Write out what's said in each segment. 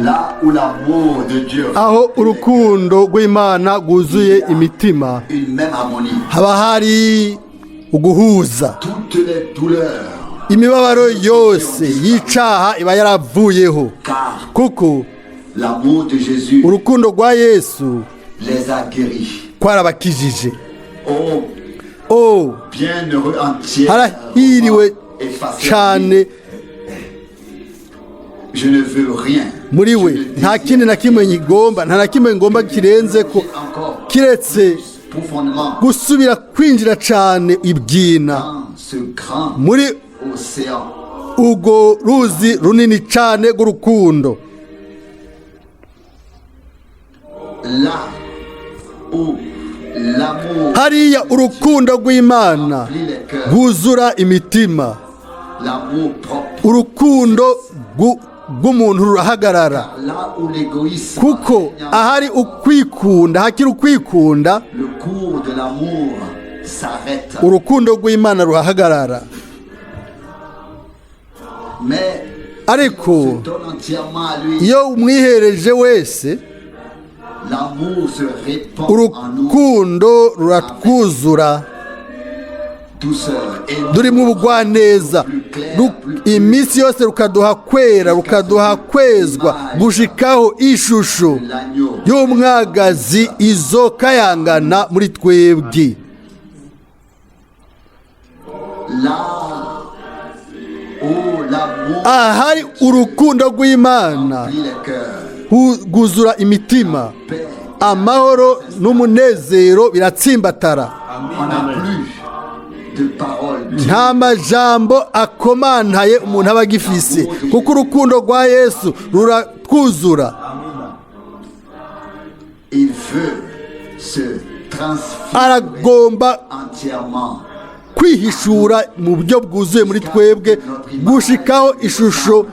Là où l'amour de Dieu Aho urukundo rw'Imana rwuzuye imitima, une même harmonie. haba hari uguhuza. Toutes les douleurs, Imibabaro yose y'icaha iba yaravuyeho, car kuko l'amour de Jésus urukundo rwa Yesu les a guéris. kwarabakijije. Oh, Oh, bienheureux entier, harahiriwe effacé. cyane Je ne veux rien. muri we. Je ne Nta désire kindi na kimwe nkigomba, nta na kimwe ngomba kirenze ko encore kiretse profondément gusubira kwinjira cyane ibwina dans ce grand muri océan. urwo ruzi runini cyane rw'urukundo. Là où l'amour Hariya urukundo rw'Imana remplit les cœurs, rwuzura imitima, l'amour propre. urukundo rw'umuntu rurahagarara, Là où l'égoïsme kuko règne, ahari ukwikunda, hakiri ukwikunda, le cours de l'amour s'arrête. urukundo rw'Imana ruhagarara. Mais Ariko se donne entièrement à lui. iyo umwihereje wese, L'amour se répand en nous, urukundo ruratwuzura douceur et nous durimo ubugwaneza. Iminsi yose rukaduha kwera, rukaduha kwezwa, gushikaho ishusho l'agneau. y'umwagazi izokayangana muri twebwe. Là où l'amour Ahari urukundo rw'Imana remplit les cœurs, rwuzura imitima, paix, amahoro n'umunezero biratsimbatara. On n'a plus de paroles. Nta majambo akomantaye umuntu aba agifise, kuko urukundo rwa Yesu ruratwuzura. Il veut se transfigurer Aragomba entièrement. kwihishura mu buryo bwuzuye muri twebwe, gushikaho ishusho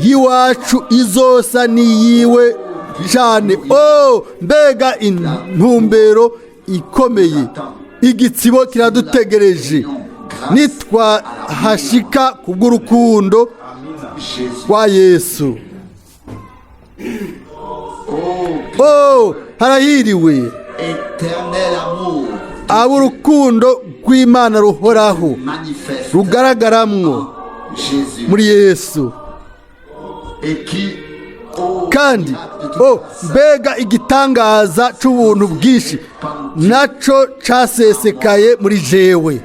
y'iwacu izosa n'iyiwe cyane. Oh, mbega intumbero ikomeye! Igitsibo kiradutegereje nitwahashika kubw'urukundo Jésus. rwa Yesu. Oh, Oh, harahiriwe éternel amour abo urukundo rw'Imana ruhoraho manifeste rugaragaramwo Jésus muri Yesu. et qui, oh, Kandi miracle de toute oh, grâce, mbega igitangaza c'ubuntu bwinshi, naco casesekaye muri jewe!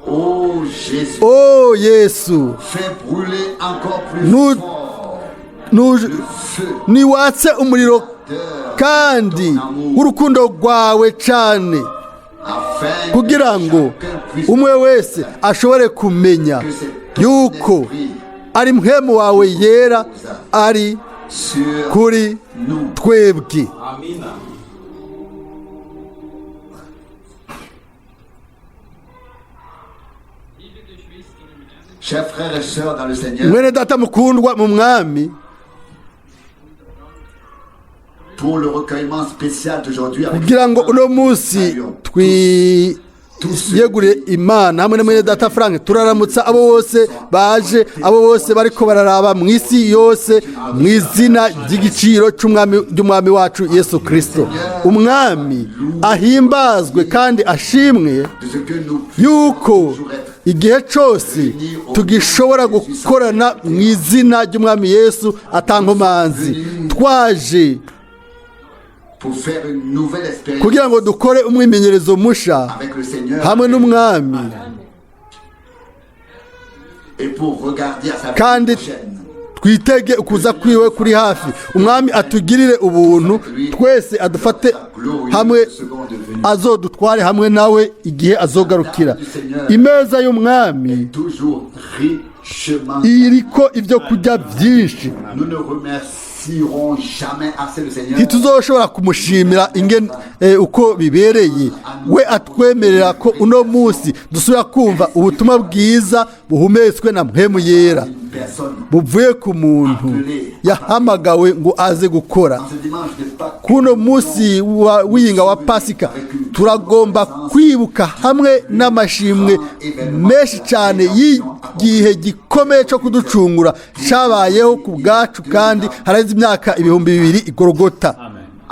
Oh Jésus, Oh Yesu, fais brûler encore plus fort le feu niwatse umuriro d'heure kandi w'urukundo rwawe cane, afin que kugira ngo chacun puisse umwe wese ashobore kumenya que c'est ton yuko esprit ari mpwemu wawe yera ari sur kuri nous. twebwe. Amina. Chers frères et sœurs dans le Seigneur, Mwene data mukundwa mu Mwami, pour le recueillement spécial d'aujourd'hui avec kugira ngo uno munsi twiyegurire Imana hamwe na mwene data Frank, turaramutsa abo bose baje, abo bose bariko bararaba mu isi yose, mu izina ry'igiciro c'Umwami, ry'Umwami wacu Yesu Kristo. Umwami ahimbazwe kandi ashimwe de ce que nous yuko toujours être igihe cyose tugishobora gukorana mu izina ry'Umwami Yesu atankomanzi, twaje pour faire une nouvelle expérience kugira ngo dukore umwimenyerezo musha avec le Seigneur hamwe n'Umwami et pour regarder à sa kandi venue prochaine. twitege ukuza kwiwe kuri hafi. Umwami atugirire ubuntu twese, adufate hamwe, azodutware hamwe nawe igihe azogarukira. Imeza y'Umwami Toujours richement. iriko ibyo kurya byinshi. Nous ne remercierons jamais assez le Seigneur Ntituzoshobora kumushimira ingene uko bibereye, we atwemerera ko uno munsi dusubira kumva ubutumwa bwiza buhumetswe na Mpwemu Yera, une personne. buvuye ku muntu yahamagawe ngo aze gukora. En ce dimanche de Pâques, Kuno munsi w'iyinga wa Pasika, Turagomba kwibuka hamwe n'amashimwe menshi cyane y'igihe gikomeye cyo kuducungura cyabayeho ku bwacu, kandi haraheze imyaka 2000 igorogota.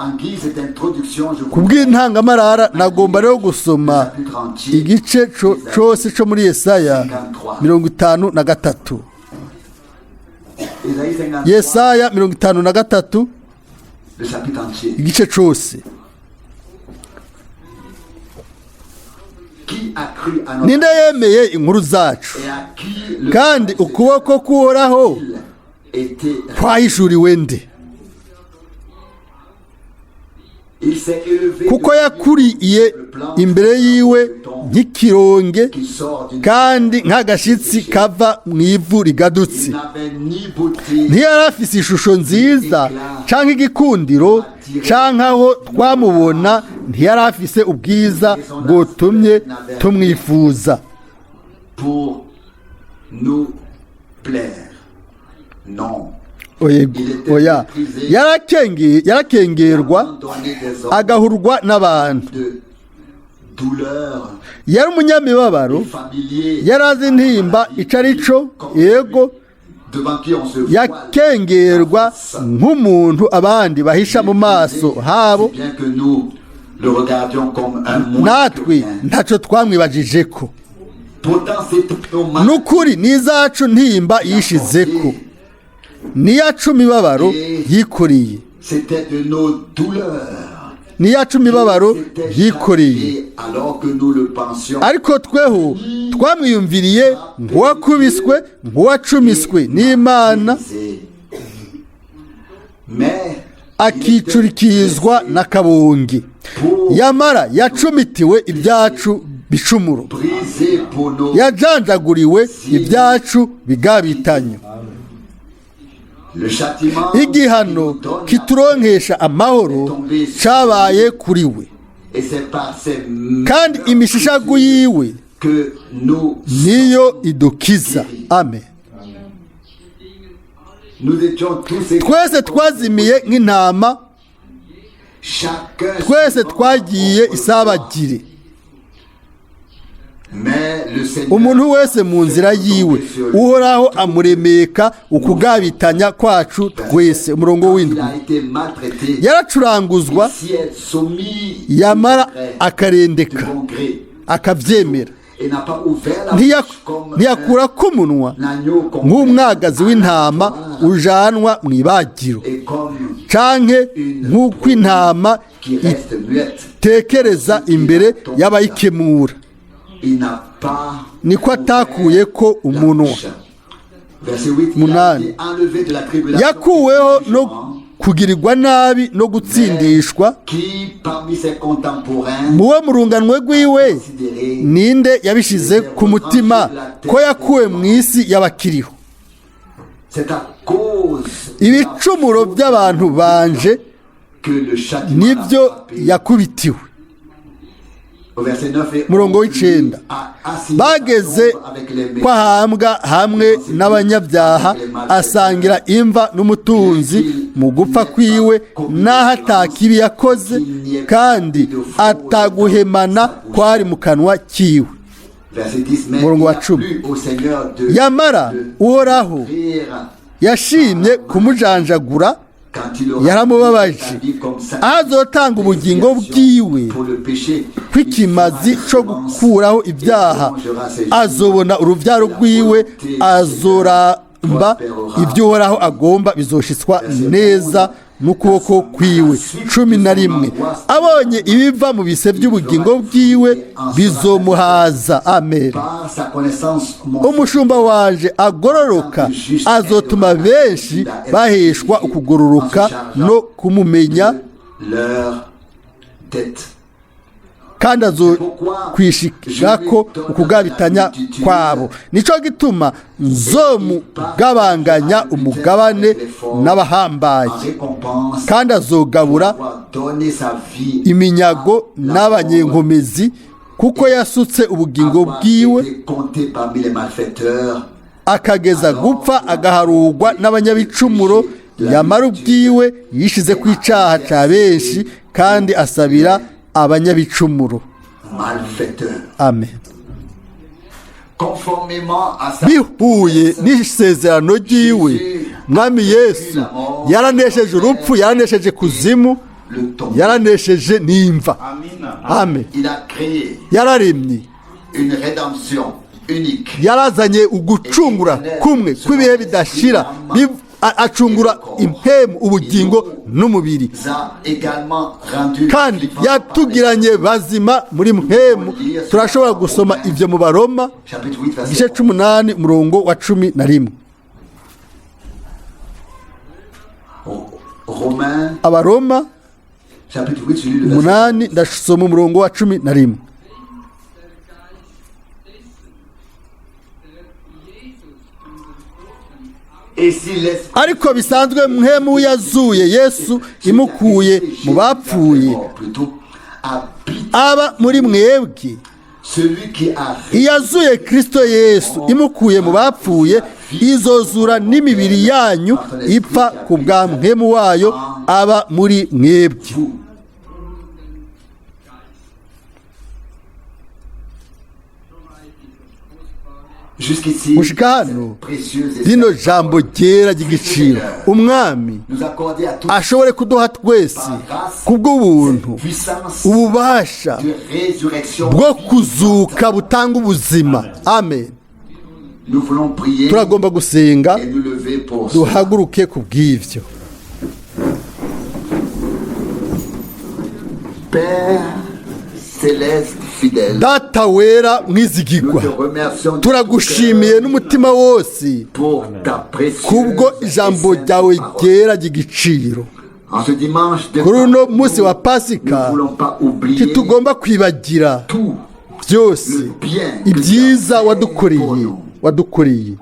En guise d'introduction, je Ku bw'intangamarara nagomba rero gusoma igice cose co muri Yesaya 53. Ésaïe 53, Yesaya 53, le chapitre entier. igice cose. Qui a cru à notre Ninde yemeye inkuru zacu, et à qui le kandi ukuboko k'Uhoraho était kwahishuriwe nde? Il s'est élevé Kuko yakuriye imbere yiwe nk'ikironge, qui sort d'une kandi nk'agashitsi kava mu ivu rigadutse. Il n'avait ni beauté Ntiyari afise ishusho nziza canke igikundiro, canke aho twamubona, ntiyari afise ubwiza bwotumye tumwifuza. pour nous plaire. Non. Oya, yarakengerwa, Abandonné des hommes agahurwa n'abantu. de douleur, Yari umunyamibabaro, familier, yari azi intimba ico ari co, yego, devant qui on se voile. Yakengerwa nk'umuntu abandi bahisha mu maso habo. Si bien que nous le regardions comme un moins que Natwe rien. ntaco twamwibajijeko. Pourtant, c'est nos mal Nukuri n'izacu ntimba yishizeko, niyacu mibabaro yikoreye. C'était de nos douleurs. Niyacu mibabaro C'était yikoreye. chargé alors que nous le pensions. Ariko tweho twamwiyumviriye nk'uwakubiswe, nk'uwacumiswe n'Imana, Mais akicurikizwa n'akabonge. Yamara yacumitiwe ibyacu bicumuro, brisé pour nos yajanjaguriwe ibyacu bigabitanyo. le châtiment Igihano qui nous donne kituronkesha amahoro cabaye kuri we, et c'est par ces kandi imishishagu yiwe que nous niyo idukiza. Amen. nous étions tous égaux. Twese twazimiye nk'intama, Chacun twese suivant twagiye notre isabagire, Mais le Seigneur umuntu wese mu nzira yiwe, Uhoraho amuremeka ukugabitanya kwacu twese. Umurongo il w'indwi. a été maltraité, Yaracuranguzwa, si elle soumis yamara du gré, akarendeka, du bon gré, akabyemera. et n'a pas ouvert la bouche comme Ntiyakura k'umunwa un agneau qu'on nk'umwagazi w'intama ujanwa mu ibagiro, et comme canke nk'uko intama qui reste muette. itekereza imbere y'abayikemura, Il n'a pas niko atakuye ko la umunwa. bouche. Verset 8, il a Munani. été enlevé de la tribulation Yakuweho et du no jugement, kugirirwa nabi no gutsindishwa. qui parmi ses contemporains Muwe mu runganwe rwiwe considéré ninde yabishize ku mutima ko yakuwe mu isi y'abakiriho? C'est à cause de la Ibicumuro by'abantu banje que le châtiment nibyo l'a frappé. yakubitiwe. Au verset 9, et Murongo on lui w'icenda. a assigné Bageze sa tombe avec les ko ahambwa hamwe n'abanyabyaha, asangira imva n'umutunzi mu gupfa kwiwe, n'aho atakibi yakoze, kandi ataguhemana kwari mu kanwa kiwe. Verset 10, mais Murongo il wa a cumi. plu au Seigneur de Yamara de Uhoraho l'offrir yashimye kumujanjagura, quand il aura yaramubabaje. sa vie comme sacrifice Aho azotanga ubugingo bwiwe pour le péché, kw'ikimazi co gukuraho ibyaha, azobona uruvyaro rwiwe, azoramba, ibyo Uhoraho agomba bizoshitswa neza n'ukuboko kwiwe. 11. Abonye ibiva mu bise by'ubugingo bwiwe, bizomuhaza. Amen. Par sa connaissance, mon Umushumba wanje agororoka azotuma benshi baheshwa ukugororoka no kumumenya, leur dette. Kandi azokwishirako ukugabitanya kwabo. Nico gituma nzomugabanganya umugabane n'abahambaye, En récompense kandi azogabura avoir donné sa vie iminyago n'abanyenkomezi, kuko yasutse ubugingo avoir bwiwe, été compté parmi les malfaiteurs, akageza gupfa agaharurwa n'abanyabicumuro. Yamara ubwiwe yishize ku icaha ca benshi, kandi asabira Abanyabicumuro. Malfaiteurs. Amen. Conformément à sa Bihuye n'isezerano ryiwe, Mwami Yesu yaranesheje urupfu, yaranesheje kuzimu, le tombeau. Yaranesheje n'imva. Amen. Il a créé Yararemye, une rédemption unique yarazanye ugucungura kumwe kw'ibihe bidashira, acungura impemu, ubugingo n'umubiri. Nous a également rendu Kandi vivants yatugiranye bazima muri mpemu. Turashobora gusoma ibyo mu Baroma, par- chapitre 8 verset igice 8, umurongo wa 11. Romains Abaroma chapitre 8, celui le verset 8, ndasoma umurongo wa 11. Et si l'esprit Ariko bisanzwe mpemu yazuye Yesu imukuye mu bapfuye plutôt habite aba muri mwebwe, celui qui a iyazuye Kristo Yesu imukuye mu bapfuye izozura n'imibiri yanyu ipfa ku bwa mpemu wayo aba muri mwebwe. Vous. Jusqu'ici, Gushika hano, cette précieuse et rino sainte jambo ryera ry'igiciro, Umwami nous accorder à tous ashobore kuduha twese kubw'ubuntu puissance ububasha de résurrection. Bwo kuzuka butanga ubuzima. Amen. Nous voulons prier Turagomba gusenga, et nous lever pour cela. duhaguruke ku bw'ibyo. Père céleste fidèle, Data wera nous mwizigirwa, te remercions de tout turagushimiye cœur n'umutima wose pour ta précieuse kubwo et ijambo sainte ryawe parole. ryera ry'igiciro. En ce dimanche de Kuri uno Pâques, munsi wa nous Pasika, ne voulons pas oublier ntitugomba kwibagira tout byose le bien que ibyiza tu as fait wadukoreye, pour nous. wadukoreye.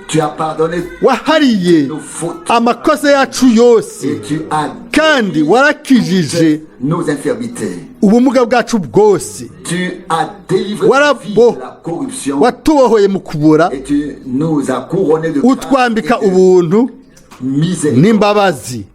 Tu as pardonné Wahariye nos fautes amakosa yacu yose, et tu as kandi warakijije nos infirmités. Ubumuga bwacu bwose. Tu as délivré Voilà, nos vies bon. de la corruption Watubohoye mu kubura, et tu nous as couronnés de grâce utwambika et de ubuntu miséricorde. n'imbabazi.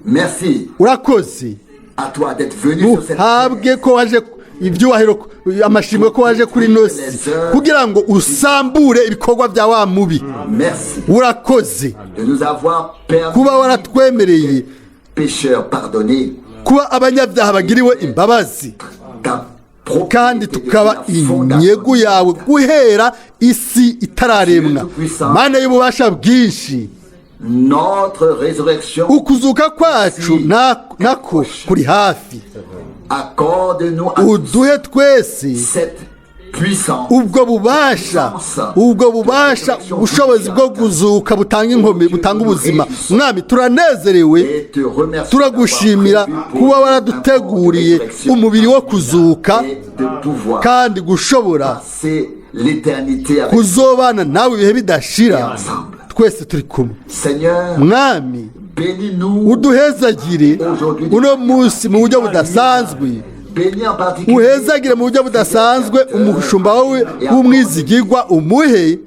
Merci Urakoze. À toi d'être venu sur cette Uhabwe terre ko waje ibyubahiro, amashimwe, ko waje kuri ino si kugira ngo usambure ibikorwa bya wa mubi. Merci Urakoze de nous avoir permis, kuba waratwemereye pécheurs pardonnés, kuba abanyabyaha bagiriwe imbabazi, ta propriété kandi depuis tukaba la fondation. inyegu yawe guhera isi itararemwa. Mana y'ububasha bwinshi, Notre résurrection, ukuzuka kwacu nako kuri hafi. Accorde-nous à tous Uduhe twese cette puissance ubwo bubasha, ubushobozi bwo kuzuka butanga inkombe, butanga ubuzima. Mwami, turanezerewe, et te remercions turagushimira d'avoir prévu pour kuba nous un waraduteguriye corps de résurrection umubiri wo kuzuka, et de pouvoir kandi gushobora passer l'éternité avec kuzobana nawe ibihe bidashira, twese turi kumwe. Seigneur, Mwami, bénis-nous, uduhezagire uno munsi mu buryo budasanzwe. Bénis en particulier Uhezagire mu buryo budasanzwe umushumba wawe w'umwizigirwa, umuhe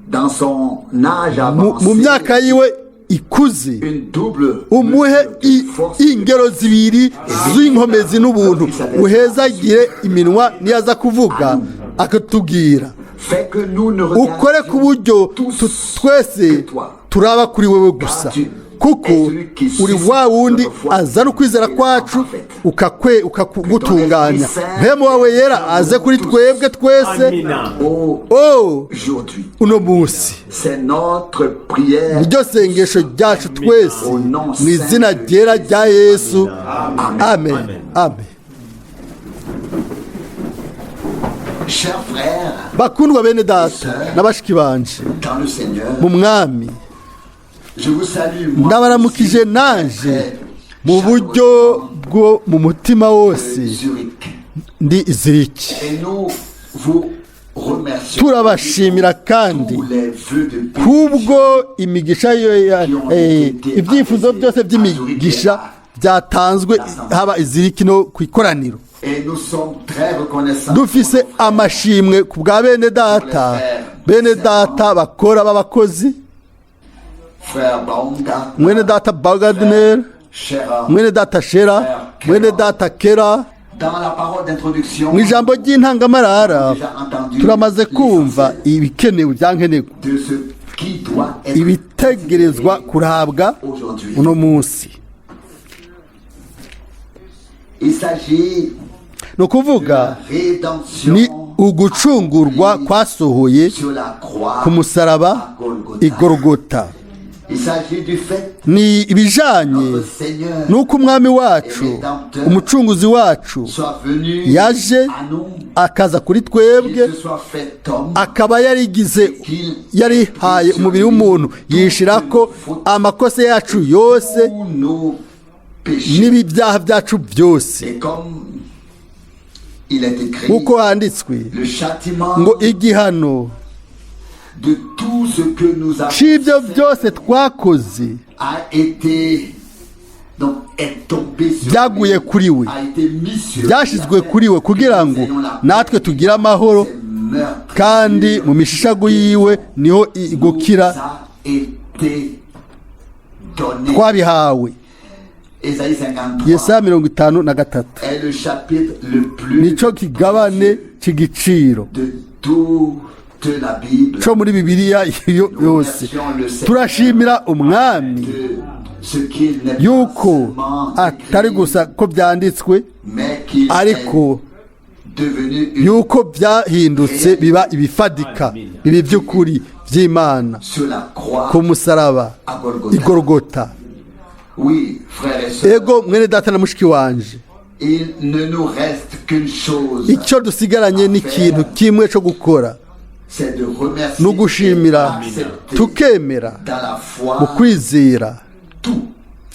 dans son âge mu avancé myaka yiwe ikuze, une double umuhe mesure de force ingero zibiri z'inkomezi n'ubuntu. Uhezagire iminwa niyaza kuvuga akatubwira. Fais que nous ne Ukore ku buryo tous twese turaba kuri wewe gusa, kuko uri wa wundi azana ukwizera kwacu ukakugutunganya. Mpemu wawe yera aze kuri twebwe twese. Amina. Oh, aujourd'hui. uno munsi. C'est notre prière. Niryo sengesho ryacu twese mu izina ryera rya Yesu. Amen, amen. Chers frères Bakundwa bene data na bashiki banje dans le Seigneur, mu Mwami, je vous salue, moi ndabaramukije aussi, nanje frère mu buryo bwo mu mutima wose. de Zurich. Ndi Zurich. Et nous vous remercions Turabashimira kandi tous les vœux de bénédiction kubwo imigisha ibyifuzo byose by'imigisha byatanzwe haba i Zurich no ku ikoraniro. Et nous sommes très reconnaissants Dufise amashimwe ku bwa bene data, bene data bakora b'abakozi, frère Baumgartner, mwene data Bagadner, Scherer. Mwene data Shera, mwene data Kera. Dans la parole d'introduction, Mu ijambo ry'intangamarara turamaze kumva ibikenewe byankenerwa, de ce qui doit être ibitegerezwa kurabwa aujourd'hui. uno munsi. Il s'agit Ni ukuvuga de la rédemption ni ugucungurwa kwasohoye sur la croix ku musaraba à Golgotha. Igorogota. Il s'agit du fait Ni ibijanye notre Seigneur n'uko umwami wacu, umucunguzi wacu, soit venu yaje à nous, akaza kuri twebwe, qu'il se soit fait homme, akaba yarigize, yarihaye umubiri w'umuntu, yishira ko amakosa yacu yose tous nos péchés. n'ibyaha byacu byose. Et comme il est écrit, Nk'uko handitswe le châtiment ngo igihano de tout ce que nous avons c'ibyo byose twakoze a été donc est tombé sur byaguye lui, kuri we, a été mis sur lui, byashyizwe kuri we kugira ngo natwe tugire amahoro, kandi mu mishishago yiwe niho gukira nous a été donné. twabihawe. Ésaïe 53 Yesaya 53 est le chapitre le plus nico kigabane cy'igiciro de toute la Bible, co muri Bibiliya yose. Turashimira umwami de ce qu'il n'est pas yuko seulement atari écrit, gusa ko byanditswe, mais qu'il ariko est devenu une yuko byahindutse biba ibifadika, biba iby'ukuri by'Imana sur la croix ku musaraba à Golgotha. Igorogota. Oui, frères et sœurs, Ego mwene data na mushiki wanje, il ne nous reste qu'une chose, icyo dusigaranye ni ikintu kimwe cyo gukora, c'est de remercier ni ugushimira et accepter tukemera dans la foi mu kwizera tout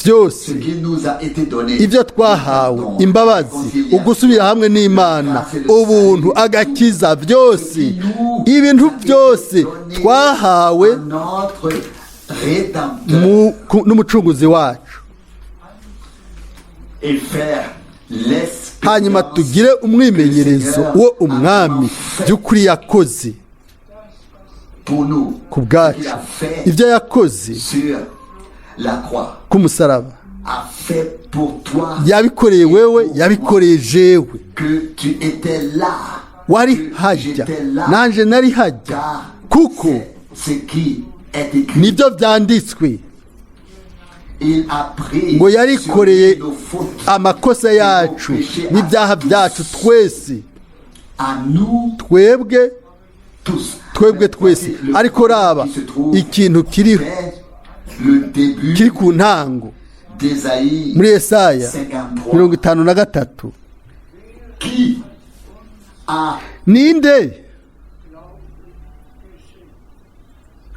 byose ce qui nous a été donné. Ibyo twahawe, imbabazi, ugusubira hamwe n'Imana, ubuntu, agakiza, byose, ibintu byose twahawe Notre Rédempteur n'umucunguzi wacu. Et faire Hanyuma l'expérience tugire umwimenyerezo wo umwami by'ukuri yakoze pour nous, ku bwacu, qu'il a fait ibyo yakoze sur la croix, ku musaraba, a fait pour toi, yabikoreye wewe, yabikoreye jewe. Que tu étais là, Wari que hajya, j'étais là, nanje nari hajya, car kuko c'est ce qui est écrit. Nibyo byanditswe. Il a pris Ngo yarikoreye sur lui nos fautes, amakosa yacu n'ibyaha byacu twese, à nous twebwe, tous. twebwe twese. Ariko raba ikintu kiri Le début kiri ku ntango d'Ésaïe muri Yesaya 53. 53. Qui a Ninde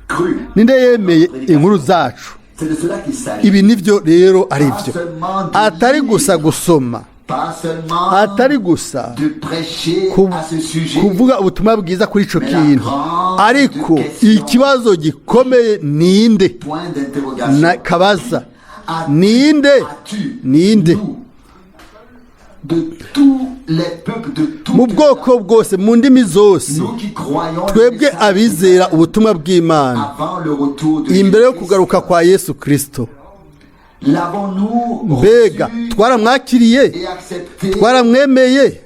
cru? Ninde yemeye inkuru zacu? C'est de cela qu'il s'agit. Ibi nibyo rero ari byo, atari gusa gusoma, Pas seulement atari gusa de prêcher à ce sujet, kuvuga ubutumwa bwiza kuri ico kintu, ariko ikibazo gikomeye: ninde? Point d'interrogation. Na kabaza: ninde? As-tu, Ninde nous, de tous les peuples, de toutes mu bwoko bwose, mu ndimi zose, nous qui croyons le twebwe message abizera ubutumwa bw'Imana avant le retour de imbere yo Jésus-Christ, kugaruka kwa Yesu Kristo, l'avons-nous mbega reçu twaramwakiriye, et accepté twaramwemeye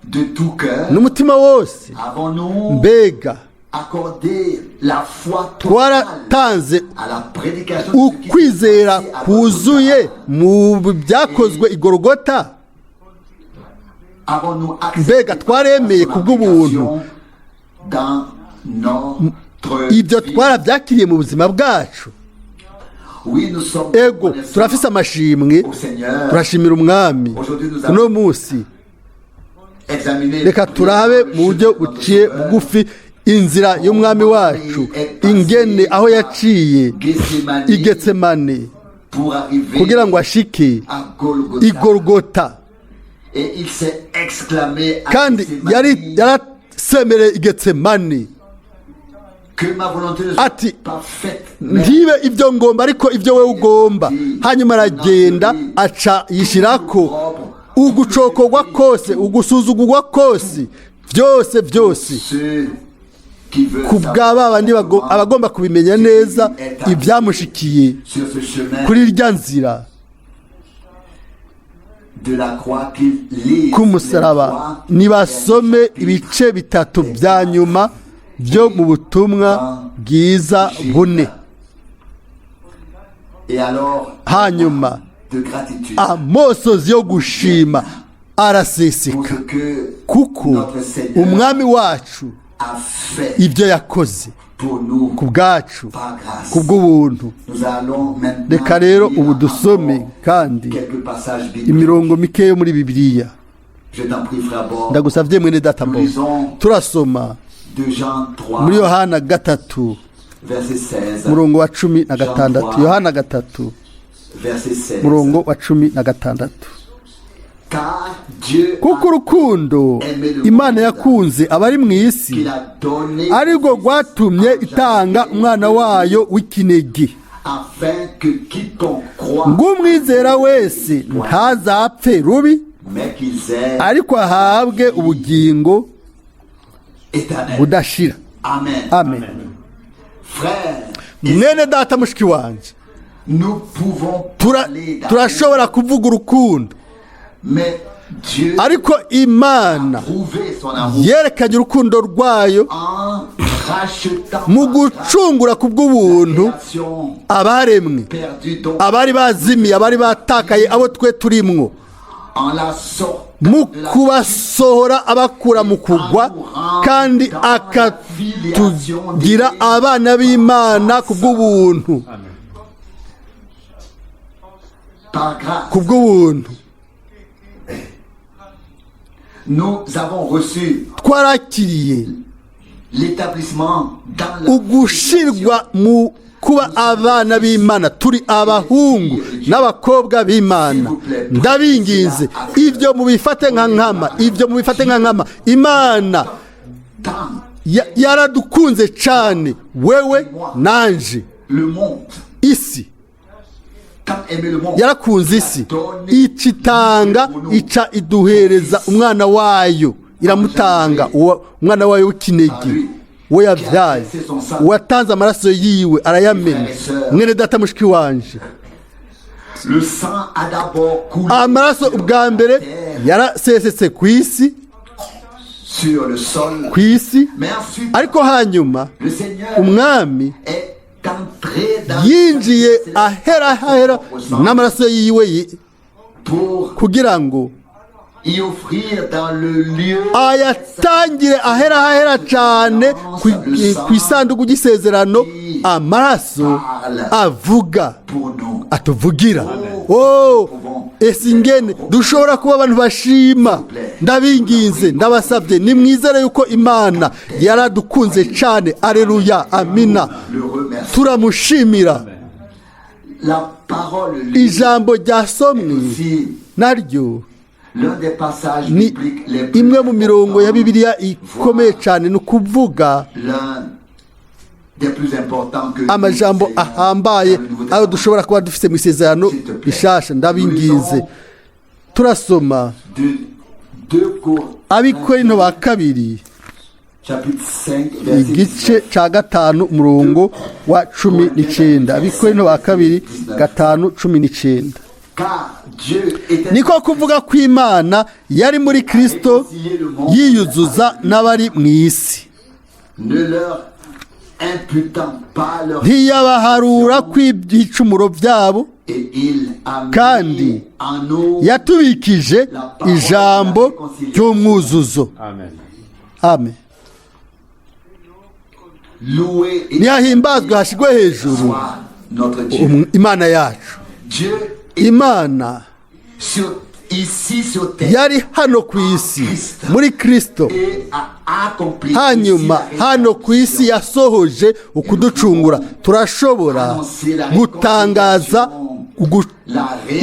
de tout cœur? N'umutima wose? Avons-nous Mbega accordé la foi totale twaratanze à la prédication de ce qui s'est ukwizera passé à kuzuye Golgotha? Mu byakozwe i Gorogota? Avons-nous accepté Mbega twaremeye son kubw'ubuntu application dans notre ibyo vie? Twarabyakiriye mu buzima bwacu? Oui, nous sommes Ego, reconnaissants turafise amashimwe, au Seigneur. turashimira umwami. Uno munsi Examiner reka turabe mu buryo buciye bugufi inzira y'umwami wacu, ingene aho yaciye Gethsemane i Getsemane pour arriver kugira ngo ashike à Golgotha. I Golgota. Et il s'est exclamé à Kandi Gethsemane, yari yarasemereye i Getsemane que ma volonté ne soit ati, pas faite, mais ntibe ibyo ngomba, ariko ibyo wowe ugomba. Hanyuma aragenda aca yishyirako ugucokogwa kose, ugusuzugurwa kose, byose byose ce qui veulent ku bwa ba bandi abagomba kubimenya neza ibyamushikiye sur ce chemin kuri irya nzira de la croix qu'ils lisent k'umusaraba les trois nibasome derniers ibice bitatu bya nyuma byo mu butumwa bwiza bune Et alors, hanyuma de gratitude amosozi yo gushima pour araseseka ce que kuko notre Seigneur umwami wacu a fait ibyo yakoze pour nous ku bwacu par grâce. ku bw'ubuntu Nous allons maintenant reka rero lire ubu dusome encore kandi quelques passages bibliques. imirongo mike yo muri Bibiliya Je t'en prie, frère Bord, ndagusavye mwene data Nous bo lisons turasoma de Jean 3, muri Yohana 3 verset 16. murongo wa 16 Yohana 3 Verset 16. murongo wa 16 Car Dieu kuko urukundo Imana yakunze abari mu isi qu'il a donné arirwo rwatumye itanga umwana wayo w'ikinege afin que quiconque croit ng'umwizera wese ntazapfe rubi mais qu'ils aient ariko ahabwe ubugingo éternel. budashira. Amen. Amen. Frère, Mwene data mushiki wanje, nous pouvons parler d'amour, turashobora kuvuga urukundo, mais Dieu ariko Imana a prouvé son amour yerekanye urukundo rwayo en rachetant mu par grâce gucungura ku bw'ubuntu la création abaremwe, perdue donc abari bazimiye, abari batakaye, abo twe turimwo, en la sortant mu de la kubasohora abakura mu kugwa, kandi akatugira abana b'Imana ku bw'ubuntu, par grâce. ku bw'ubuntu. Nous avons reçu Twarakiriye l'établissement dans la ugushirwa mu kuba abana b'Imana, turi abahungu n'abakobwa b'Imana. Ndabinginze, ibyo mubifate nka nkama, ibyo mubifate nka nkama. Imana tant yaradukunze cyane, wewe nanje, le monde, isi tant aimé le monde, yarakunze isi icitanga, ica iduhereza umwana wayo, iramutanga umwana wayo w'ikinege we yabyaye, uwatanze amaraso yiwe arayamena. Mwene data mushiki wanje, le sang a d'abord coulé amaraso sur ubwa la mbere terre, yarasesetse ku isi, sur le sol, ku isi, mais ensuite ariko hanyuma le Seigneur umwami est entré dans yinjiye le ahera hahera n'amaraso yiwe pour kugira ngo y offrir dans le lieu ayatangire ahera hahera cyane ku isanduku ry'isezerano amaraso avuga pour nous. atuvugira. Oh, ese ingene dushobora kuba abantu bashima! Ndabinginze, ndabasabye, nimwizere yuko Imana yaradukunze cyane. Aleluya, amina. Le remercie. Turamushimira. La parole lue Ijambo ryasomwe aussi naryo l'un des passages ni bibliques les plus imwe mu mirongo ya importants, Bibiliya ikomeye cyane, ni ukuvuga l'un des plus importants que amajambo nous ayons ahambaye dans le Nouveau ayo Testament. dushobora kuba dufite mu isezerano rishasha. Ndabinginze, turasoma De 2 Corinthiens, Abikorinto ba kabiri chapitre 5, verset igice 19. ca 5 umurongo wa 19. Abikorinto ba kabiri 5:19. Car Dieu était Niko kuvuga kw'Imana yari muri Kristo yiyuzuza n'abari mu isi, ne leur imputant pas leur ntiyabaharura kw'ibyicumuro byabo, et il a mis kandi en nous yatubikije ijambo ry'umwuzuzo. Amen. Amen. Loué et Nihahimbazwe hashigwe hejuru soit notre Dieu. Imana yacu. Dieu est Imana sur, ici sur terre yari hano ku isi muri Kristo, et a accompli hanyuma ici la hano ku isi yasohoje ukuducungura. Turashobora gutangaza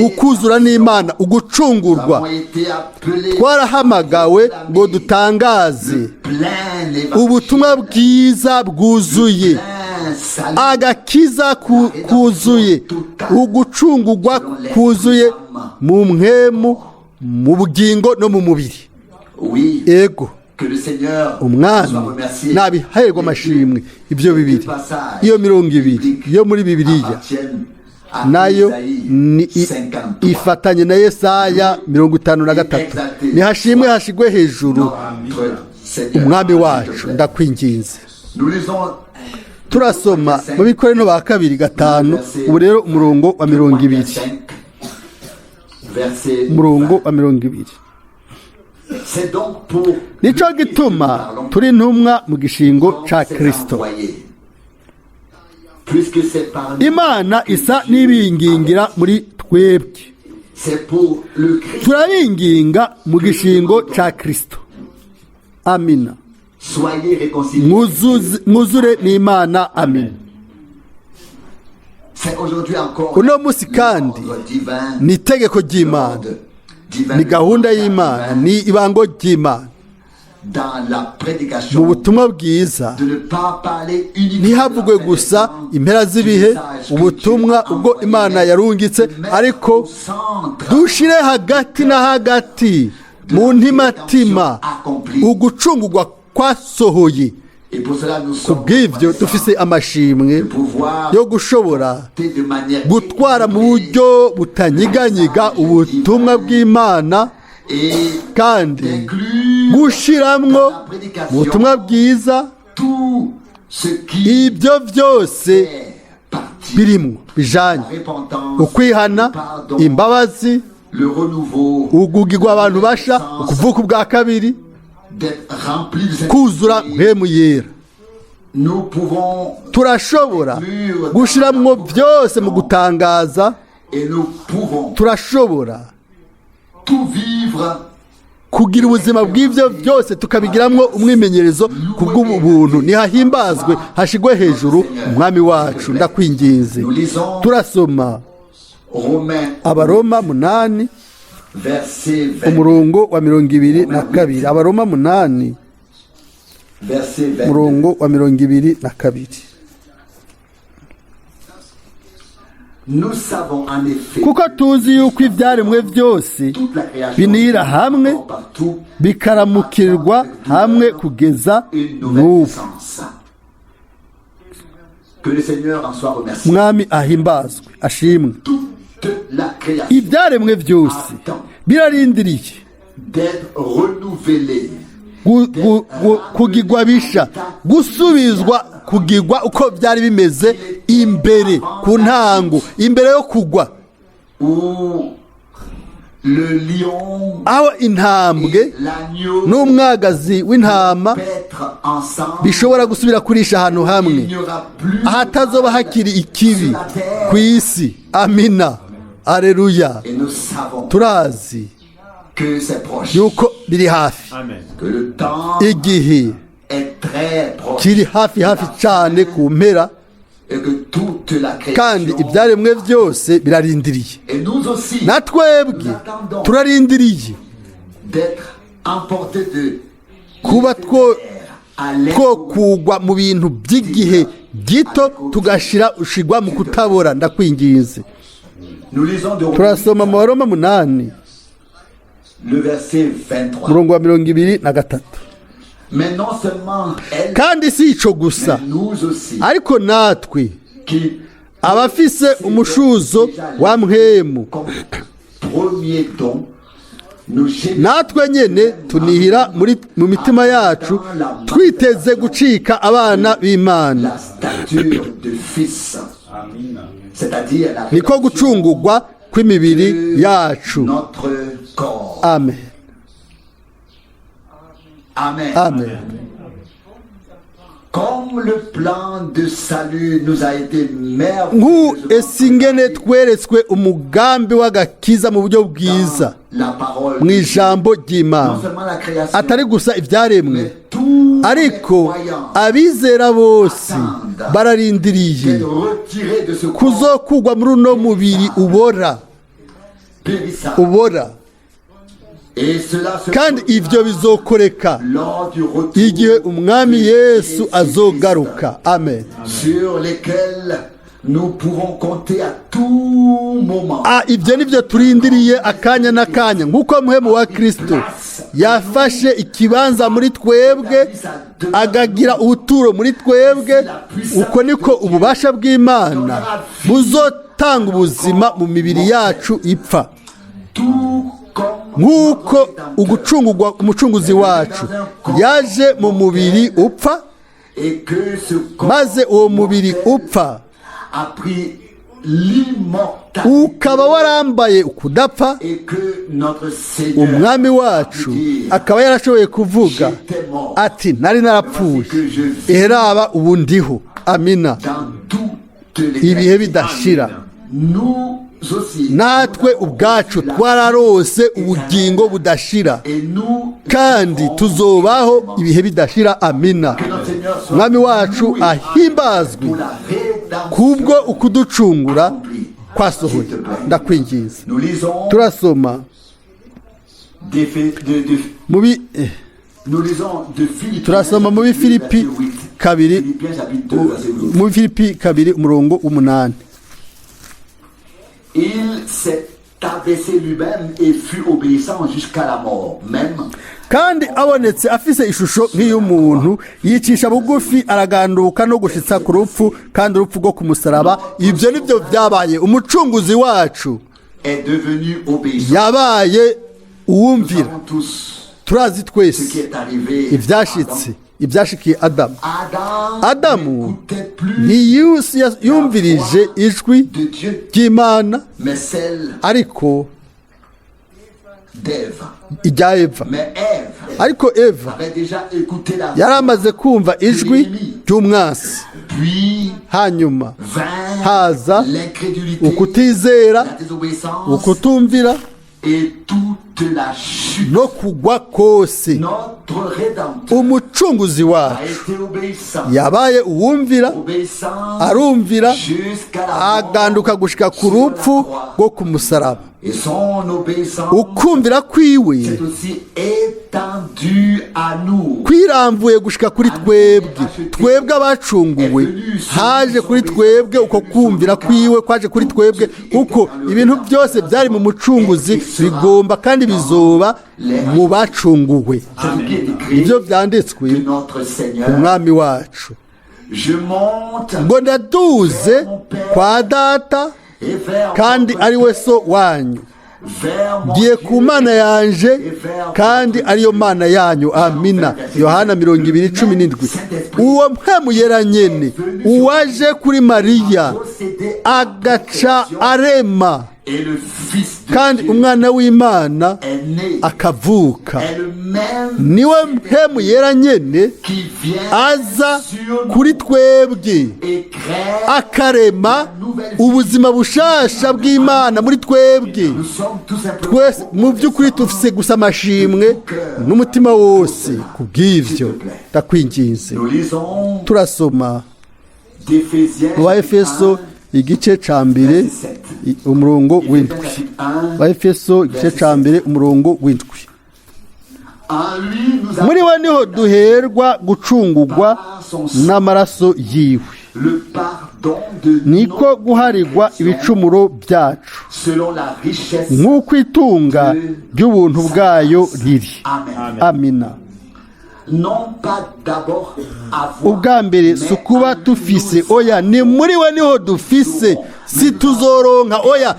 ukuzura n'Imana, ugucungurwa. Nous avons été appelés Twarahamagawe ngo dutangaze plein l'évangile, ubutumwa bwiza bwuzuye, plein salut, agakiza kuzuye, ugucungurwa kuzuye mu mpemu, mu bugingo no mu mubiri. Oui, Ego. Que le Seigneur Umwami soit remercié. nabiherwa amashimwe. Ibyo bibiri, iyo mirongo ibiri yo muri Bibiliya Appartiennent à nayo Isaïe ni 53. ifatanye na Yesaya 53. Nihashimwe hashigwe hejuru Notre Seigneur. Umwami wacu. S'il te plaît. Ndakwinginze. Nous lisons Turasoma mu Bikorino ba kabiri 5, ubu rero umurongo wa 20. 5, verset Umurongo wa 20. C'est donc pour Nico gituma turi intumwa mu gishingo ca Kristo. Puisque c'est par nous, Imana isa n'ibingingira muri twebwe. c'est pour le Christ. Turabinginga mu gishingo ca Kristo. Amina. Soyez réconciliés. Mwuzure n'Imana. Amina. C'est aujourd'hui encore Uno munsi kandi l'ordre divin, ni itegeko ry'Imana, l'ordre divin, ni gahunda y'Imana, ni ibango ry'Imana dans la mu prédication butumwa bwiza. de ne pas parler uniquement Ntihavugwe de la gusa fin des impera z'ibihe, du message que ubutumwa Dieu a ubwo envoyé, Imana yarungitse, mais de mettre ariko au centre dushire hagati na hagati mu ntimatima ugucungurwa kwasohoye. Et pour cela, nous sommes Kubw'ibyo reconnaissants dufise amashimwe de pouvoir yo gushobora porter de manière gutwara mu équilibrée buryo butanyiganyiga ubutumwa bw'Imana et kandi d'inclure gushiramwo dans la prédication mu butumwa bwiza tout ce qui ibyo byose fait partie birimwo bijanye la repentance, ukwihana, le pardon, imbabazi, le renouveau, ugugirwa abantu basha, ukuvuka ubwa kabiri, d'être rempli du kuzura Saint-Esprit. Mpwemu Yera. Nous pouvons Turashobora gushiramwo byose mu gutangaza. et nous pouvons Turashobora tout vivre kugira ubuzima bw'ibyo byose, tukabigiramwo umwimenyerezo ku bw'ubuntu. Nihahimbazwe hashigwe hejuru Umwami wacu. Ndakwinginze. Turasoma Romains Abaroma 8, verset 20, umurongo wa 22. Abaroma 8, verset 22. umurongo wa 22. Nous savons en effet Kuko tuzi yuko ibyaremwe byose toute la création binira hamwe partout bikaramukirwa hamwe kugeza une nouvelle n'ubu. naissance. Que le Seigneur en soit remercié. Mwami ahimbazwe ashimwe. Toute la création Ibyaremwe byose birarindiriye d'être renouvelée kugigwa bisha, gusubizwa kugigwa uko byari bimeze imbere ku ntango, imbere yo kugwa, où le lion aho intambwe et l'agneau n'umwagazi w'intama paître ensemble. bishobora gusubira kurisha ahantu hamwe, Il n'y aura plus ahatazoba hakiri ikibi ku isi. Amina, aleluya. Et nous savons Turazi que c'est proche, yuko biri hafi, Amen. que le temps igihe est très proche kiri hafi, hafi cyane ku mpera, et que toute la kandi création ibyaremwe byose birarindiriye. et nous aussi Na twebwe turarindiriye d'être emportés de kuba two à two kugwa mu bintu by'igihe gito, tugashira ushigwa mu kutabora. Ndakwinginze. Nous lisons de Romains Turasoma mu Baroma 8, le verset 23. umurongo wa 23. Mais non seulement elle, Kandi si ico gusa, mais nous aussi ariko natwe qui abafise umushuzo wa Mpwemu, comme premier don, nous gémissons natwe nyene tunihira muri mu mitima yacu twiteze gucika abana b'Imana, la stature de fils, c'est-à-dire la niko rédemption gucungurwa kw'imibiri de yacu. notre corps. Amen. Amen. Amen. Comme le plan de salut nous a été Nk'u merveilleusement ese ingene tweretswe umugambi w'agakiza mu buryo bwiza dans la parole mu de Dieu. ijambo ry'Imana, Non seulement la création, atari gusa ibyaremwe, mais tous les ariko croyants abizera bose bararindiriye d'être retirés de ce corps kuzokugwa muri uno mubiri ubora, périssable. ubora. Et cela se Kandi ibyo bizokoreka lors du retour igihe Umwami de Yesu Jésus-Christ, azogaruka. Amen. sur lesquels nous pouvons compter à tout moment. Ah, ibyo nibyo turindiriye akanya n'akanya, nk'uko Muhemu wa Kristo Yafashe ikibanza muri twebwe, agagira ubuturo muri twebwe. Uko niko ububasha bw'Imana buzotanga ubuzima mu mibiri yacu ipfa. Tout comme Nk'uko notre Rédempteur ugucungurwa umucunguzi wacu yaje mu mubiri upfa, et que ce corps maze uwo mubiri upfa a pris l'immortalité ukaba warambaye ukudapfa, et que notre Seigneur umwami wacu akaba yarashoboye kuvuga ati: "Nari narapfuye, eraba ubu ndiho." Amina. Dans toute l'éternité. Ibihe bidashira. Nous aussi, Natwe ubwacu twararose ubugingo budashira, et nous kandi tuzobaho ibihe bidashira. Amina. que notre Seigneur soit Umwami wacu loué ahimbazwe pour la rédemption. kubwo ukuducungura kwasohoye. Ndakwinginze. Nous lisons Turasoma des mu bi nous lisons de Philippiens, turasoma mu Bifilipi verset 8. 2. Philippiens chapitre 2, verset 8. Mu Filipi 2, umurongo w'8. Il s'est abaissé lui-même et fut obéissant jusqu'à la mort, même Kandi abonetse afise ishusho nk'iy'umuntu, yicisha bugufi, araganduka no gushitsa ku rupfu, kandi urupfu rwo ku musaraba. Ibyo nibyo byabaye. Umucunguzi wacu est devenu obéissant. yabaye Nous uwumvira. savons tous Turazi ce qui twese est arrivé à ibyashitse, ibyashikiye Adamu. Adam. Adamu n'écoutait plus ntiyumvirije ijwi de Dieu, ry'Imana, mais celle ariko d'Ève. irya Eva. Mais Ève Ariko Eva avait déjà écouté la yari amaze kumva ijwi ry'umwansi. Puis Hanyuma vint haza l'incrédulité, ukutizera, la désobéissance ukutumvira et toute la chute. no kugwa kose. Notre Rédempteur Umucunguzi a wacu été obéissant, yabaye uwumvira, obéissant arumvira, jusqu'à la mort aganduka gushika ku sur la rupfu croix. rwo ku musaraba. Et son obéissance Ukumvira kwiwe s'est aussi étendue à nous. kwiramvuye gushika kuri twebwe, twebwe abacunguwe. Haje kuri twebwe uko kumvira kwiwe, kwaje kuri twebwe, kuko ibintu byose byari mu mucunguzi bigomba kandi bizoba mu bacunguwe. C'est ce qui est écrit Ibyo byanditswe de notre Seigneur. Umwami wacu Je monte ngo: "Ndaduze kwa Data, et vers kandi votre ari we So wanyu, vers mon ngiye ku Dieu Mana yanje, kandi ariyo Mana yanyu." Amina. Yohana 20:17. Uwo Mpwemu Yera nyene uwaje kuri Mariya procéder agaca arema, et le Fils de kandi Dieu umwana w'Imana est né, akavuka, est le même niwe Mpwemu Yera nyene qui vient aza sur nous kuri twebwe, et crée. akarema ubuzima bushasha bw'Imana muri twebwe. Nous sommes tout simplement Twese mu by'ukuri tufise gusa amashimwe n'umutima wose ku bw'ibyo. Ndakwinginze. Nous lisons Turasoma d'Éphésiens mu Baefeso igice ca mbere, umurongo w'7. chapitre 1. Baefeso igice ca mbere, umurongo w'7. En lui, nous avons Muri we niho duherwa gucungurwa n'amaraso yiwe, le pardon de niko nos guharirwa ibicumuro byacu, selon la richesse. nk'uko itunga ry'ubuntu bwayo riri. Amen. Amina. Non pas d'abord avoir, Ubwa mbere si ukuba dufise, oya, ni muri we niho dufise. Si tuzoronka, oya,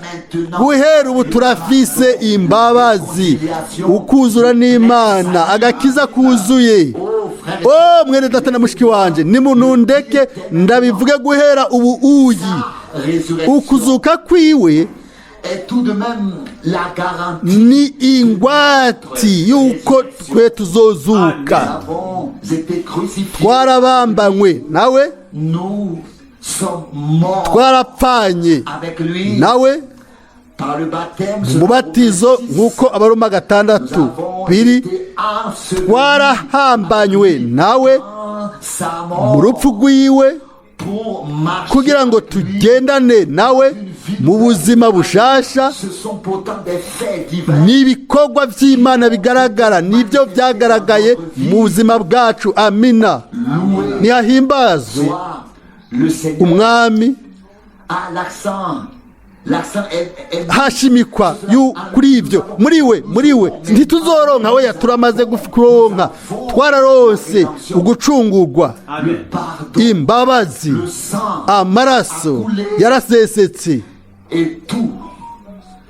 guhera ubu turafise imbabazi, ukuzura n'Imana, agakiza kuzuye. Oh frère, O mwene data na mushiki wanje, nimunundeke ndabivuge guhera ubu uyi: résurrection ukuzuka kwiwe est tout de même la garantie. ni ingwati y'uko twe tuzozuka. Nous avons été crucifiés. Twarabambanywe nawe, Nous sommes morts twarapfanye avec lui nawe par le baptême. Mubatizo, nk'uko Abaroma 6 biri, twarahambanywe nawe mu rupfu rwiwe, kugira ngo tugendane nawe mu buzima bushasha. Ce sont pourtant des faits divins. Ni ibikorwa by'Imana bigaragara, nibyo byagaragaye mu buzima bwacu. Amina. Loué Nihahimbazwe soit le Seigneur. Umwami. À l'accent L'accent est Hashimikwa kuri ibyo, muri we, muri we. Ntituzoronka we, turamaze kuronka, twararonse ugucungurwa, le pardon, imbabazi, le sang amaraso yarasesetse. Et tout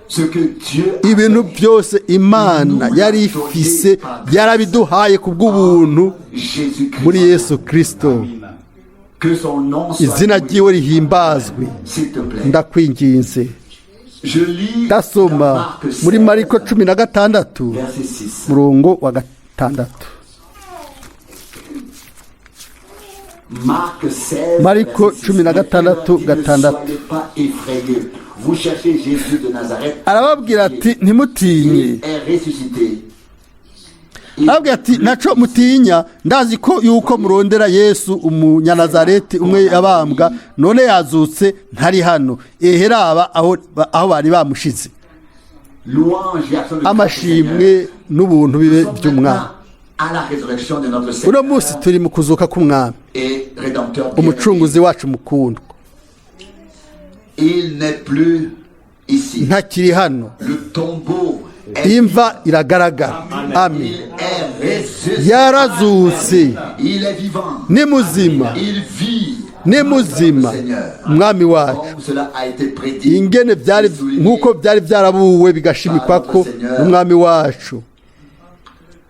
ce que Dieu a Ibintu fait, byose Imana yari ifise yarabiduhaye ku bw'ubuntu Jésus-Christ. muri Yesu Kirisito. Que son nom soit Izina loué, ryiwe rihimbazwe. s'il te plaît. Ndakwinginze. Je lis dans Ndasoma Marc 16, muri Mariko 16, verset 6. murongo wa 6. Marc 16, Mariko verset 6. 16, Il leur dit, ne 6. soyez pas effrayés. Vous cherchez Jésus de Nazareth. Arababwira ati: "Ntimutinye." Il est ressuscité. Il Arababwira ati: "Naco mutinya, ndazi ko yuko murondera Yesu Umunyanazareti umwe yabambwa. None yazutse, ntari hano. Eheraba aho bari bamushize." Louange et action de grâce au Amashimwe Seigneur. n'ubuntu bibe Nous sommes by'Umwami. maintenant à la résurrection de notre Uno Seigneur munsi turi mu kuzuka k'Umwami, et Rédempteur bien-aimé. Umucunguzi wacu mukundwa. Il n'est plus ici. Ntakiri hano. Le tombeau est Imva iragaragara. Amen. Il est ressuscité. Yarazutse. Il est vivant. Ni muzima. Il vit. Ni muzima, Umwami wacu. Comme cela a été prédit. Ingene byari, nk'uko byari byarabuwe bigashimikwa ko n'Umwami wacu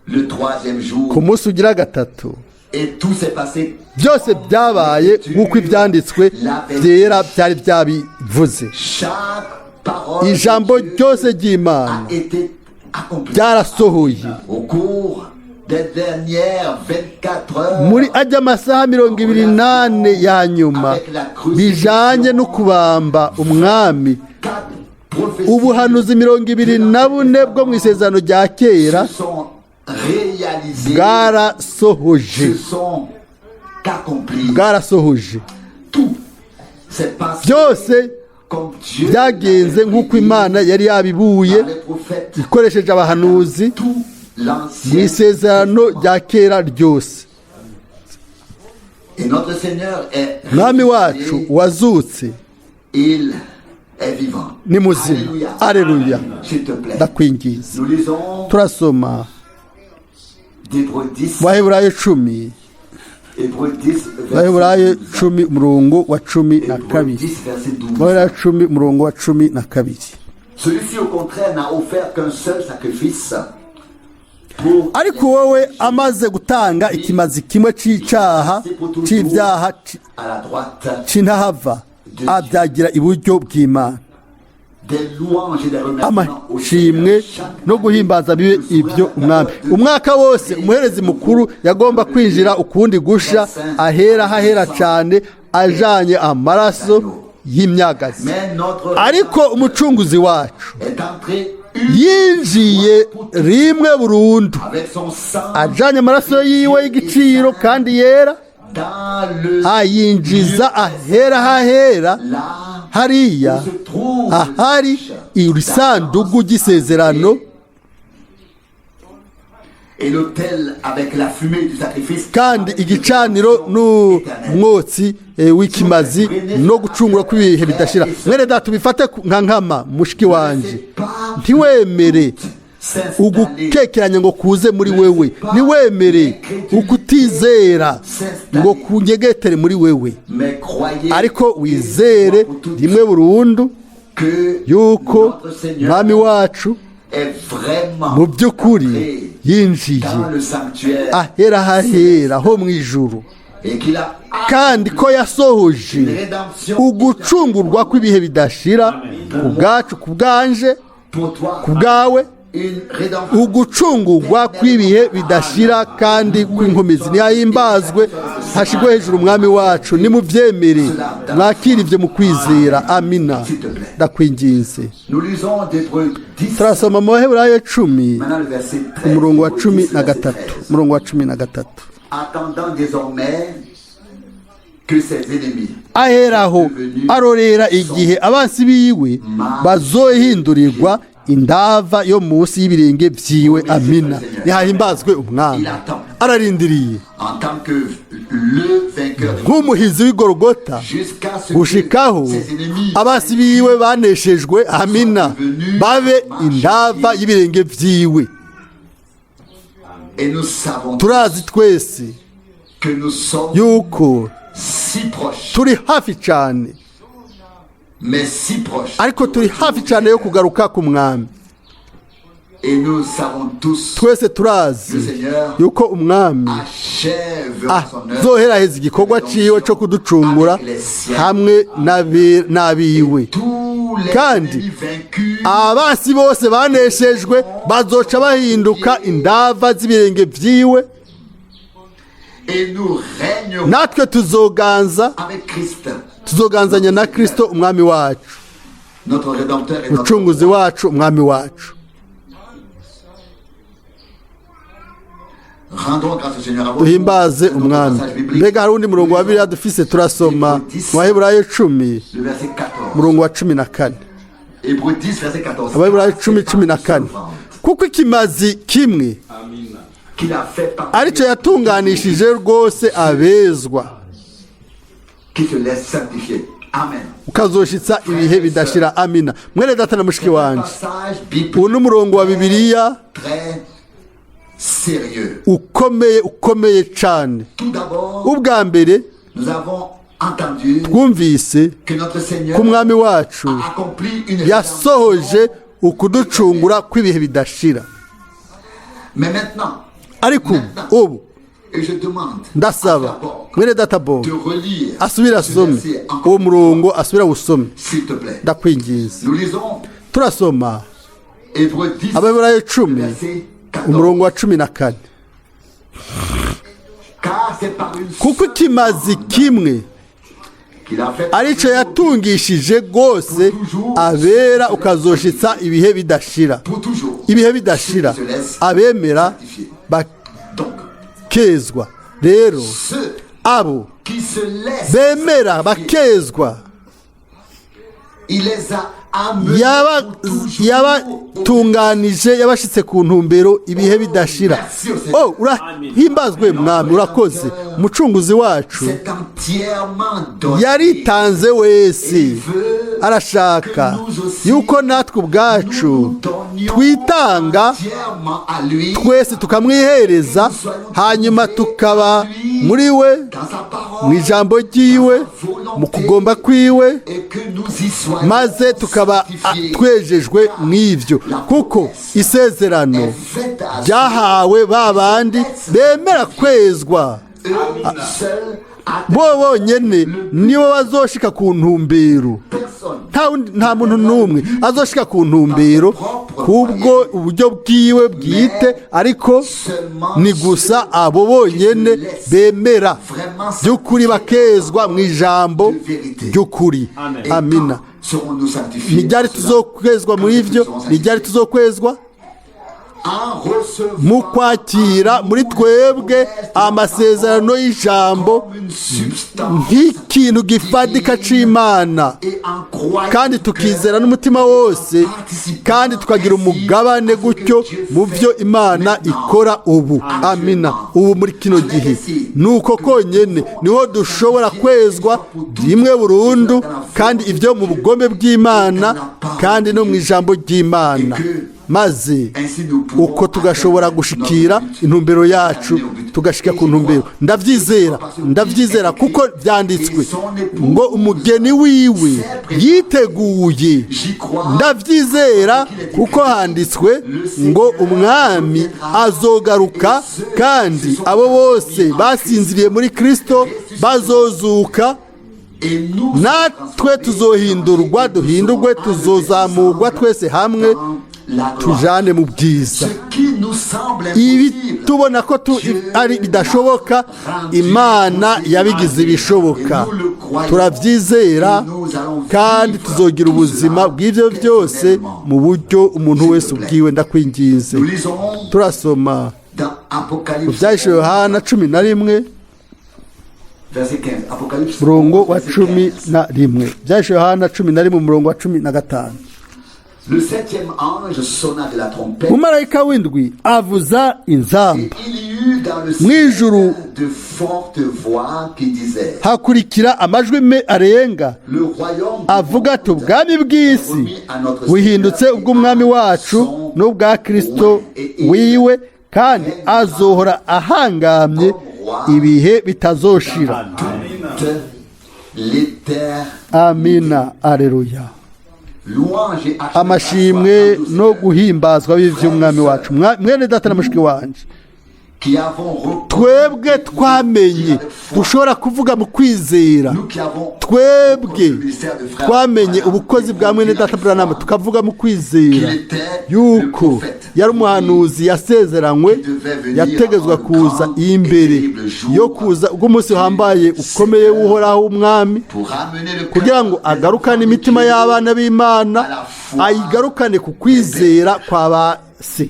Le troisième jour. ku munsi ugira gatatu. Et tout s'est passé. Byose byabaye nk'uko Ibyanditswe byera byari byabivuze. Chaque parole Ijambo de Dieu ryose ry'Imana a été accomplie. byarasohoye. Au cours des dernières 24 heures, Muri ajya amasaha 24 ya nyuma bijanye no kubamba Umwami, quatre prophéties ubuhanuzi 24 bwo mu Isezerano rya Kera se sont réalisées, bwarasohoje. se sont accomplies. Bwarasohoje. Tout s'est passé Byose comme Dieu byagenze l'avait nk'uko prédit Imana yari yabibuye par les prophètes, ikoresheje abahanuzi tout mu l'Ancien Isezerano rya Kera ryose. Et notre Seigneur est Mwami wacu ressuscité, wazutse il est vivant. ni muzima. Alléluia. Aleluya. S'il te plaît. Ndakwingiza. Nous lisons Turasoma d'Hébreux 10, mu Baheburayo 10, Hébreux 10, verset Baheburayo 12. 10, umurongo wa cumi na Hébreux kabiri. 10, verset 12. Baheburayo 10, umurongo wa 12. Celui-ci, au contraire, n'a offert qu'un seul sacrifice pour Ariko wowe amaze gutanga ikimazi kimwe c'icaha c'ibyaha à la droite c'intahava, abyagira iburyo bw'Imana. des louanges et des remerciements au Amashimwe Seigneur. Chaque no guhimbaza bibe ibyo Umwami. Umwaka wose umuherezi mukuru yagomba kwinjira ukundi gusha ahera hahera cyane, ajanye amaraso y'imyagazi. Mais notre Ariko Umucunguzi wacu est entré une yinjiye rimwe burundu, avec son sang ajanye amaraso yiwe y'igiciro kandi yera, dans le ayinjiza ahera hahera, là hariya où se trouve ahari irisandugu ry'isezerano et l'autel avec la fumée du sacrifice kandi igicaniro n'umwotsi w'ikimazi no gucungura kw'ibihe bidashira. Mwene data, ubifate nka nkama. Mushiki wanje, ntiwemere ugukekeranya ngo kuze muri wewe, ntiwemere ukutizera ngo kunyegetere muri wewe, Mais croyez ariko wizere rimwe burundu que yuko notre Seigneur Mwami wacu est vraiment mu by'ukuri yinjiye dans le sanctuaire ahera hahera ho mu ijuru, et qu'il a kandi ko yasohoje une rédemption ugucungurwa kw'ibihe bidashira ku bwacu, ku bwanje, pour toi, ku bwawe, une rédemption ugucungurwa kw'ibihe bidashira kandi kw'inkomezi. Ntiyahimbazwe, hashigwe hejuru Umwami wacu. Nimubyemere, mwakire ibyo mu kwizera. Amina. Ndakwinginze. Nous lisons d'Hébreux 10, Turasoma mu Baheburayo 10, maintenant le verset 13. umurongo wa Hébreux cumi 10, na verset gatatu. 13. Umurongo wa 13. Attendant désormais que ses ennemis Aheraho arorera igihe abansi biwe bazohindurirwa indava yo munsi y'ibirenge byiwe. Amina. Nihahimbazwe Umwami. Ararindiriye en tant que le vainqueur de nk'umuhizi w'igorogota jusqu'à ce gushikaho que ses ennemis abasi biwe baneshejwe, amina, babe indava y'ibirenge vyiwe. Et nous savons Turazi twese que nous sommes yuko si proches, turi hafi cyane, mais si proches. Ariko turi hafi cyane yo kugaruka ku mwami. Et nous savons tous Twese turazi le Seigneur yuko umwami achèvera son œuvre azoheraheza igikorwa ciwe co kuducungura hamwe n'abiwe. Tous les Kandi ennemis vaincus abasi bose baneshejwe bazoca bahinduka indava z'ibirenge vyiwe. Et nous régnerons Natwe tuzoganza, avec Christ, tuzoganzanya na Kristo umwami wacu, notre Rédempteur et notre umucunguzi Roi. wacu, umwami wacu. Rendons grâce au Seigneur. Avons Duhimbaze un autre umwami. passage biblique. Mbega hari undi murongo wa Bibiliya dufise? Turasoma mu Baheburayo 10, Le verset 14. umurongo wa 14. Hébreux 10, verset 14. Abaheburayo 10, 14: kuko ikimazi kimwe Qu'il a fait par aricyo yatunganishije rwose abezwa, qui se laisse sanctifier. Amen. ukazoshitsa ibihe bidashira. Amina. Mwene data na mushiki wanje, Passage biblique ubu ni umurongo wa Bibiliya très sérieux. ukomeye, ukomeye cyane. Tout d'abord, Ubwa mbere, nous avons entendu twumvise que notre Seigneur ko umwami wacu a accompli une yasohoje ukuducungura kw'ibihe bidashira. Mais maintenant, Ariko ubu, et je demande ndasaba à Bob mwene data Bob de relire asubire ce asome verset encore uwo murongo, asubire awusome. s'il te plaît. Ndakwinginze. Nous lisons Turasoma Hébreux 10, Abaheburayo 10, verset 14. umurongo wa 14. Car c'est par une Kuko ikimazi kimwe qu'il a fait aricyo yatungishije rwose abera, ukazoshitsa ibihe bidashira. Pour toujours. Ibihe bidashira, abemera Donc, bakezwa. Rero ceux abo qui se laissent bemera bakezwa, il les a amenés pour toujours. Yabatunganije, yabashitse ku ntumbero ibihe bidashira. Oh, urahimbazwe mwami, urakoze. Umucunguzi wacu S'est entièrement donné. yaritanze wese. Arashaka yuko natwe ubwacu twitanga Entièrement à lui twese, tukamwihereza, hanyuma tukaba muri we, dans sa parole mu ijambo ryiwe, mu kugomba kwiwe, et que nous y soyons maze tukaba sanctifiés. twejejwe mw'ibyo, kuko isezerano Est faite à ryahawe ba bandi bemera kwezwa. eux seuls, à Bo bonyene nibo bazoshika ku ntumbero. Personne Nta muntu n'umwe azoshika ku ntumbero kubwo uburyo bwiwe bwite, ariko ni gusa abo bonyene bemera by'ukuri bakezwa mu ijambo ry'ukuri. Amina. Quand serons-nous sanctifiés? Ni ryari tuzokwezwa muri ibyo? Ni ryari tuzokwezwa? En recevant Mu kwakira muri twebwe amasezerano y'ijambo comme une substance nk'ikintu gifatika c'Imana, et en croyant kandi tukizera n'umutima wose, kandi tukagira umugabane gutyo mu byo Imana ikora ubu, amina, ubu muri kino gihe. Nuko konyene niho dushobora kwezwa rimwe burundu, kandi ibyo mu bugome bw'Imana kandi no mu ijambo ry'Imana, maze ainsi nous pouvons uko tugashobora gushikira intumbero yacu, tugashika ku ntumbero. Ndabyizera, ndabyizera, kuko byanditswe ngo umugeni wiwe yiteguye. J'y crois. Ndabyizera kuko handitswe ngo umwami azogaruka, kandi abo bose basinziriye muri Kristo bazozuka, Et nous natwe tuzohindurwa, duhindurwe, tuzozamurwa twese hamwe, la gloire. Tujane mu bwiza. Ce qui nous semble Ibi impossible, tubona ko ari bidashoboka, Imana yabigize ibishoboka. Turabyizera kandi tuzogira ubuzima bw'ibyo byose mu buryo umuntu wese ubwiwe. Ndakwinginze. Nous lisons Turasoma dans Apocalypse, Ibyahishuwe Yohana 11, verset 15. Apocalypse, murongo wa verset cumi 15. na rimwe. Ibyahishuwe Yohana 11, umurongo wa 15. Le septième ange sonna de la trompette. Umumarayika w'indwi avuza inzamba. Et il y eut dans le Mw'ijuru ciel de fortes voix qui disaient: hakurikira amajwi me arenga Le royaume du avuga ati: monde "Ubwami bw'isi buhindutse ubw'umwami wacu n'ubwa Kristo wiwe, kandi azohora ahangamye ibihe bitazoshira." Toute l'éternité. Amina, aleluya. Louange et Amashimwe no guhimbazwa by'umwami wacu. Mwene data na mushiki wanje, qui avons reconnu, twebwe twamenye, dushobora kuvuga mu kwizera, nous qui avons twebwe twamenye ubukozi bwa mwene data Branham, tukavuga mu kwizera yuko yari umuhanuzi yasezeranywe, yategezwa kuza imbere yo kuza bw'umunsi uhambaye ukomeye w'Uhoraho w'umwami, pour ramener le kugira ngo agarukane imitima y'abana b'Imana, ayigarukane ku kwizera kwa ba se.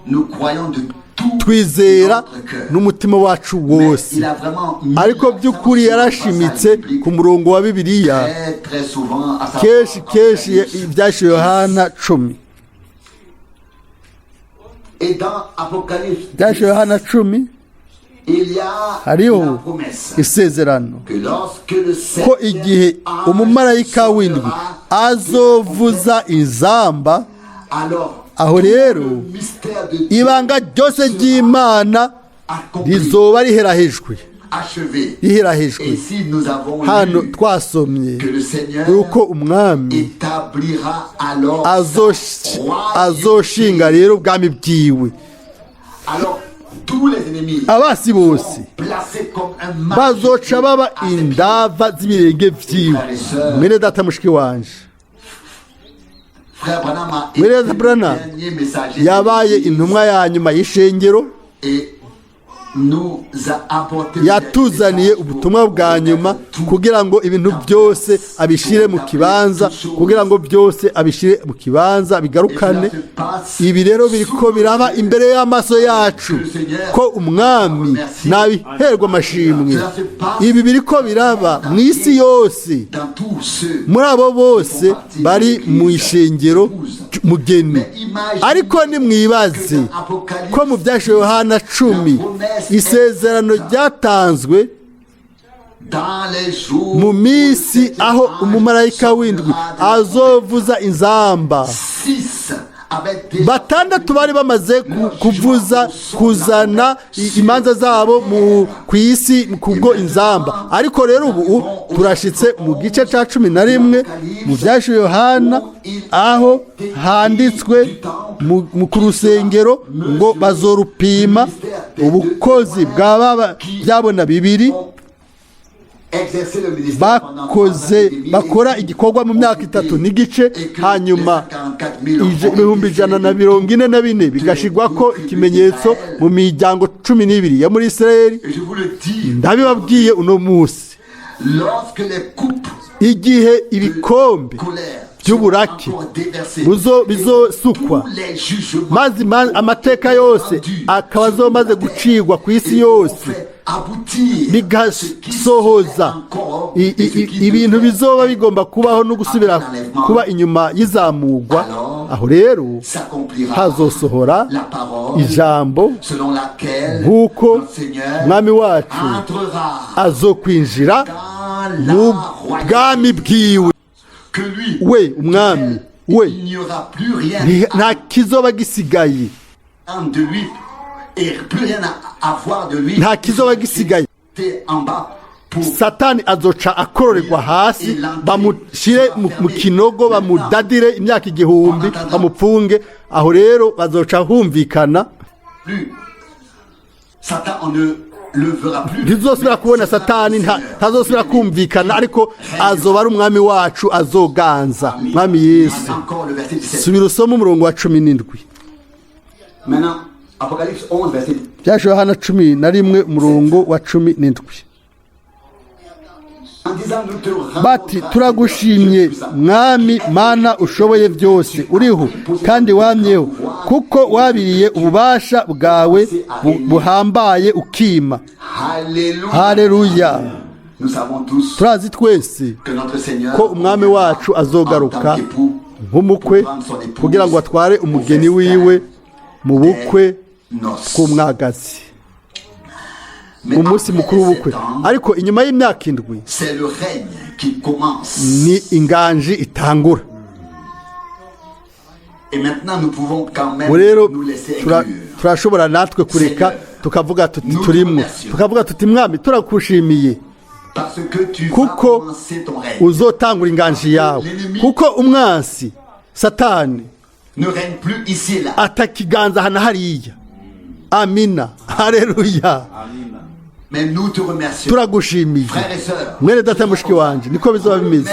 Nous croyons de tout Twizera notre cœur. n'umutima wacu wose. Il a vraiment mis Ariko by'ukuri yarashimitse ku murongo wa Bibiliya très très souvent à savoir kenshi kenshi, ibyashiwe Yohana 10. Et dans Apocalypse, Ibyashiwe Yohana 10, il y a hariho la promesse isezerano que lorsque le ko igihe umumarayika w'indwi azovuza inzamba, alors aho rero le mystère de Dieu ibanga ryose ry'Imana accompli, rizoba riherahejwe, achevé. riherahejwe. Et si nous avons Hano lu twasomye que le Seigneur yuko umwami établira alors sa azoshinga rero ubwami bwiwe, alors tous les ennemis abasi bose placés comme un marche bazoca baba indava z'ibirenge vyiwe. Mwene data, mushiki wanje, Frère Branham a Mwene été data le Branham dernier messager yabaye intumwa ya nyuma y'ishengero, et nous a apporté yatuzaniye ubutumwa bwa nyuma kugira ngo ibintu byose abishyire mu kibanza, kugira ngo byose abishyire mu kibanza, bigarukane. Ibi rero biriko biraba imbere y'amaso yacu, ko umwami nabiherwa amashimwe. Ibi biriko biraba mu isi yose, dans tous ceux muri abo bose bari mu ishengero mugeni. Ariko nimwibaze ko mu byashe Yohana 10 isezerano ryatanzwe dans les jours mu minsi aho umumarayika w'indwi azovuza inzamba, six avaient déjà batandatu bari bamaze kuvuza, kuzana imanza zabo ku isi kubwo inzamba. Ariko rero ubu turashitse mu gice cya 11 mu byashe Yohana, aho handitswe ku rusengero ngo bazorupima, ubukozi bwa byabona bibiri exercé le ministère pendant bakoze, bakora igikorwa mu myaka 3 n'igice, hanyuma 144,000 bigashirwa ko ikimenyetso mu miryango 12 yo muri Israeli. Et je vous le dis, Ndabibabwiye uno munsi, lorsque les coupes igihe ibikombe colère by'uburake bizosukwa, maze amateka yose akaba azomaze gucirwa ku isi yose, bigasohoza ibintu bizoba bigomba kubaho no gusubira kuba inyuma y'izamurwa, aho rero hazosohora ijambo nk'uko mwami wacu azokwinjira mu bwami bwiwe, we umwami we nta kizoba gisigaye, nta kizoba gisigaye. Satani azoca akororerwa hasi, bamushyire mu kinogo, bamudadire imyaka 1000, bamupfunge. Aho rero bazoca humvikana, ntizosubira kubona Satani, ntazosubira kumvikana, ariko azoba ari umwami wacu azoganza, mwami Yesu. Subira usome umurongo wa 17. Byashiwe hano 11 umurongo wa 17. Bati: "Turagushimye mwami Mana ushoboye byose, uriho kandi wamyeho, kuko wabiriye ububasha bwawe buhambaye ukima." Haleluya! Nous savons tous Turazi twese que notre Seigneur ko Umwami wacu en tant azogaruka qu'époux nk'umukwe pour prendre son épouse kugira ngo atware au umugeni festin wiwe mu bukwe des noces. bw'umwagazi, Mais mu munsi après mukuru w'ubukwe. 7 ans, Ariko inyuma y'imyaka 7 c'est le règne qui commence. ni inganji itangura. Et maintenant, nous pouvons quand même Ubu rero nous laisser inclure. turashobora natwe kureka tukavuga tuti turimwo, tukavuga tuti: "Mwami, turakushimiye Parce que tu vas kuko commencer ton règne. uzotangura inganji yawe, kuko umwansi Satani Ne règne plus ici et là. atakiganza hano hariya." Amina, hareruya. Mais nous te remercions. Turagushimiye. Frères et sœurs, Mwene data, mushiki wanje, niko bizoba bimeze.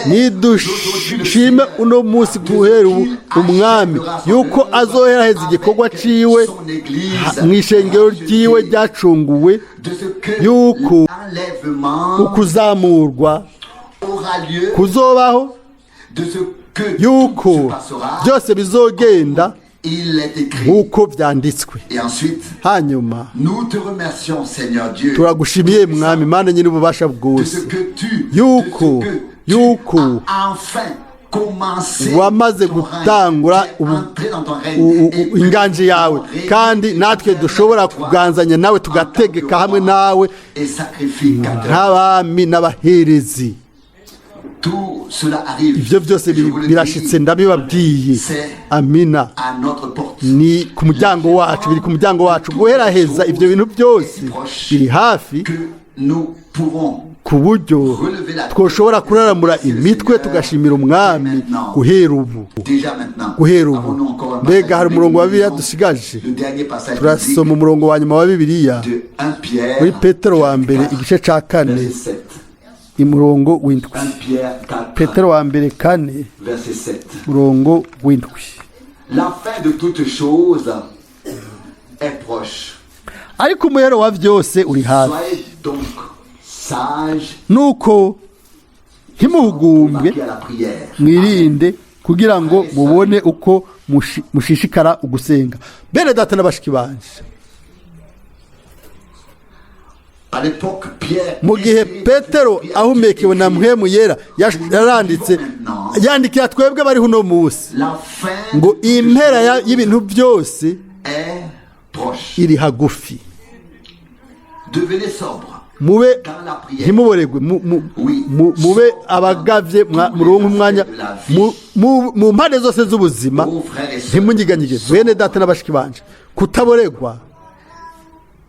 Nidushime uno munsi guhera ubu Umwami yuko azoheraheza igikorwa ciwe mu ishengero ryiwe ryacunguwe, de ce que yuko l'enlèvement ukuzamurwa aura lieu, kuzobaho, de ce que tout yuko se passera, byose bizogenda il est écrit. nk'uko byanditswe. Et ensuite, Hanyuma nous te remercions, Seigneur Dieu, turagushimiye, Mwami Mana nyine ububasha de bwose, ce que tu, yuko de ce que tu yuko as enfin commencé wamaze ton règne, gutangura tu es entré dans ton règne, et que inganji yawe, ton règne kandi natwe dushobora toi kuganzanya nawe, en tant que tugategeka hamwe roi nawe et sacrificateur. nk'abami n'abaherezi. Tout cela arrive. Ibyo byose Je vous le birashitse, dis, ndabibabwiye. Amina. à notre porte. Ni ku muryango wacu, biri ku muryango wacu. Guheraheza ibyo bintu byose biri hafi, Que nous pouvons ku buryo twoshobora kuraramura imitwe tugashimira Umwami guhera ubu. Déjà maintenant. Guhera ubu. Avons-nous encore un Mbega passage hari umurongo wa Bibiliya biblique? dusigaje? Le dernier passage Turasoma biblique umurongo wa nyuma wa Bibiliya de 1 Pierre muri Petero wa mbere igice cya 4, verset 7. umurongo w'7. 1 Pierre 4 Petero wa mbere 4, verset 7. umurongo w'7. La fin de toutes choses est proche. Ariko umuhero wa byose uri hafi. Soyez donc sages Nuko ntimuhugumbwe, qui à la prière. mwirinde kugira ngo mubone uko mushishikara ugusenga. Bene data n'abashiki banje, À l'époque, Pierre mu gihe Petero ahumekewe na Mpwemu Yera yaranditse, yandikira twebwe bariho uno munsi La fin ngo impera y'ibintu byose est proche. iri hagufi. Devenez sobre Mube dans la prière. ntimuboregwe, mube abagavye, muronke umwanya mu mpande zose z'ubuzima. Oh, frères et sœurs, Ntimunyiganyige. Bene data n'abashiki banje, kutaboregwa.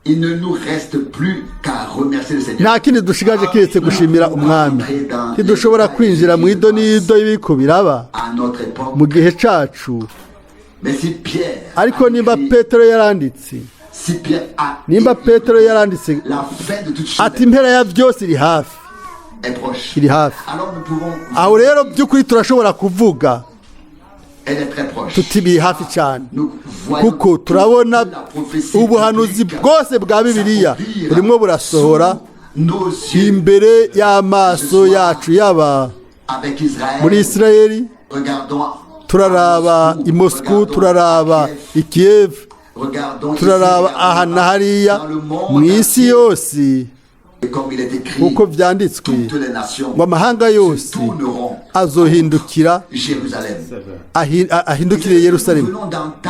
Il ne nous reste plus qu'à remercier le Seigneur. Nta kindi dushigaje keretse gushimira Umwami. Ntidushobora kwinjira mu ido n'ido y'ibiko biraba À notre époque, mu gihe cacu. mais si Pierre Ariko a nimba écrit, Petero yaranditse, si Pierre a nimba écrit, Petero yaranditse la fin de toutes choses ati impera ya byose iri hafi, est proche. iri hafi. Alors nous pouvons Aho rero by'ukuri turashobora kuvuga elle est très proche. tuti biri hafi cyane, Nous voyons kuko turabona toute la prophétie ubuhanuzi biblique bwose bwa Bibiliya s'accomplir burimo burasohora sous nos yeux imbere y'amaso yacu, yaba avec Israël. muri Isirayeli. Regardons Turaraba i Moscou, turaraba i Kiev, regardons ici, turaraba regardons aha na hariya dans le monde mu isi entier. yose. Et comme il est écrit, Nk'uko byanditswe toutes les nations ngo amahanga yose se tourneront azohindukira Jérusalem. Ahindukire Yerusalemu.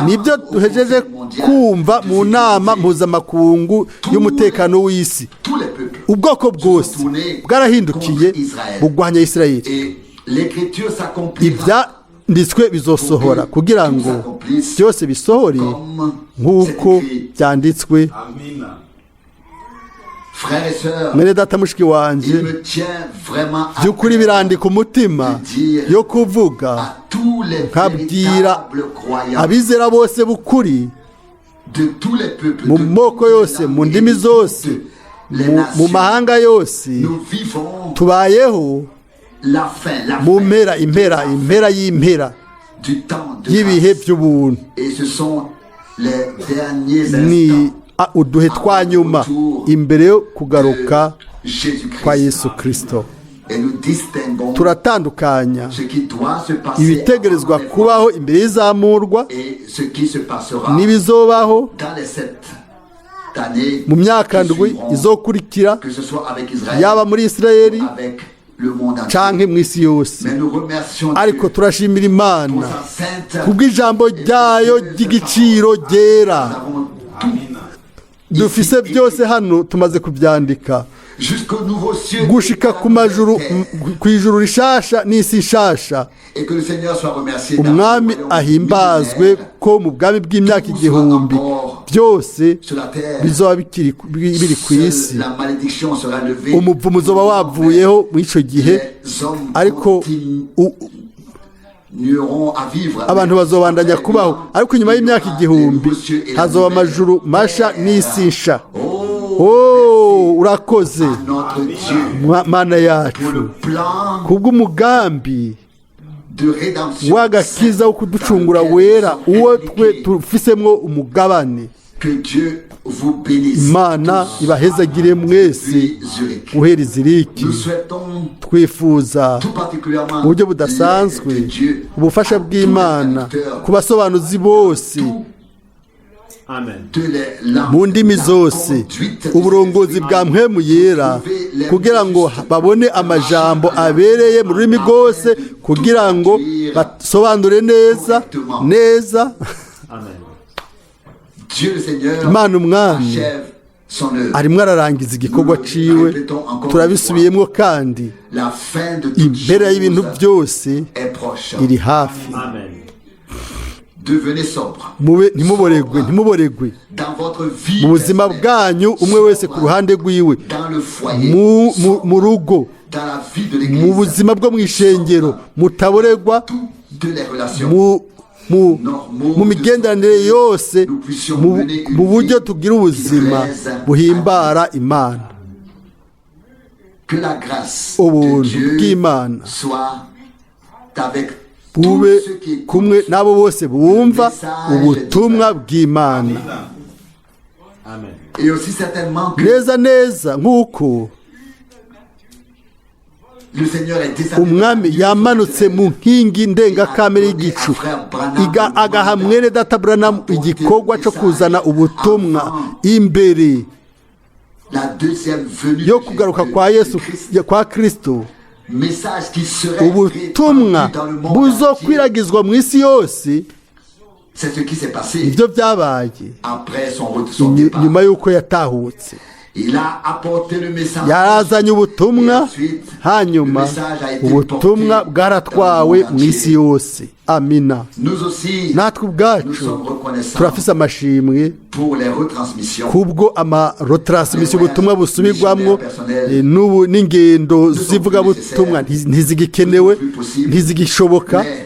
Nibyo duhejeje kumva mu nama mpuzamakungu y'umutekano w'isi. Tous les peuples. Ubwoko bwose bwarahindukiye bugwanya Isirayeli. Et l'écriture s'accomplira Ibyanditswe bizosohora kugira ngo byose bisohore comme nk'uko c'est écrit. byanditswe. Amina. Frères et sœurs, Mwene data, mushiki wanje, il me tient vraiment à by'ukuri cœur birandika umutima yo kuvuga à tous les nkabwira véritables croyants abizera bose b'ukuri de tous les peuples, mu de moko toutes les yose, langues mu et ndimi de zose, toutes les mu nations. mahanga yose. Nous vivons Tubayeho la fin, la mu fin mpera, impera, impera y'impera du temps de y'ibihe grâce. by'ubuntu. Et ce sont les derniers Ni instants uduhe twa nyuma imbere yo kugaruka de Jésus-Christ. kwa Yesu Kirisito. Et nous distinguons Turatandukanya ce qui doit se passer ibitegerezwa avant kubaho imbere y'izamurwa et ce qui se passera n'ibizobaho dans les 7 années Mu myaka qui ndwi suivront, izokurikira, que ce soit avec Israël yaba muri Isirayeli ou avec le monde entier. canke mu isi yose. Mais nous remercions Ariko Dieu turashimira pour Imana sa sainte kubw'ijambo ryayo ry'igiciro ryera. Nous avons tout Dufise byose hano, tumaze kubyandika jusqu'au nouveau cieux gushika et la ku majuru, nouvelle terre. ku ijuru rishasha n'isi nshasha. Et que le Seigneur soit remercié dans le Umwami royaume ahimbazwe millénaire ko mu bwami bw'imyaka 1000 byose sur la terre. bizoba biri ku isi. Seule la malédiction sera levée. Umuvumo uzoba wavuyeho muri ico gihe, Les hommes ariko continueront à vivre. abantu bazobandanya kubaho, ariko inyuma y'imyaka 1000 hazoba amajuru masha n'isi nsha. Oh, Oh, urakoze notre Dieu, Mana yacu pour le plan kubw'umugambi de rédemption w'agakiza wo kuducungura wera, uwo twe tufisemwo umugabane. Que Dieu vous bénisse. Imana tous ibahezagire mwese depuis Zurich. guhera Iziriki. Nous souhaitons Twifuza tout particulièrement mu buryo budasanzwe l'aide de Dieu ubufasha à tous les bw'Imana traducteurs, ku basobanuzi bose Amen. de les langues, mu ndimi la zose, conduite de uburongozi l'Esprit bwa Mpwemu Yera, kugira ngo babone amajambo abereye mu rurimi rwose, kugira ngo basobanure neza neza. Amen. Dieu le Seigneur Imana Umwami achève son œuvre. arimo ararangiza igikorwa ciwe. Turabisubiyemwo kandi, La fin de toute impera y'ibintu chose byose est proche. iri hafi. Amen. Devenez sobre Mube ntimuboregwe, ntimuboregwe dans votre vie mu buzima personnelle, bwanyu, umwe wese ku ruhande rwiwe, dans le foyer, mu rugo, dans la vie de mu l'église, buzima bwo mu ishengero, mutaboregwa toutes les relations. mu migenderanire yose, mu buryo tugira ubuzima buhimbara Imana. Que la grâce de Ubuntu Dieu bw'Imana soit avec bube tous ceux qui écoutent kumwe n'abo bose bumva ubutumwa bw'Imana. Amen. Et aussi certainement que Neza neza nk'uko le Seigneur est descendu Umwami yamanutse mu nkingi ndengakamere y'igicu, agaha mwene data Buranamu igikorwa cyo kuzana ubutumwa imbere la deuxième venue yo de kugaruka Jésus- kwa de Yesu, Christ, kwa Kristo, message qui serait ubutumwa répandu dans le monde entier. buzokwiragizwa mu isi yose. C'est ce qui s'est passé Ibyo byabaye après son départ. nyuma y'uko yatahutse. Il a apporté le message. Yarazanye ubutumwa, hanyuma ubutumwa bwaratwawe mu isi yose. Amina. Nous aussi, Natwe nous ubwacu sommes reconnaissants turafise amashimwe pour les retransmissions. kubwo amarotransmission, ubutumwa busubirwamwo, n'ubu n'ingendo z'ivugabutumwa ntizigikenewe, ntizigishoboka. Mais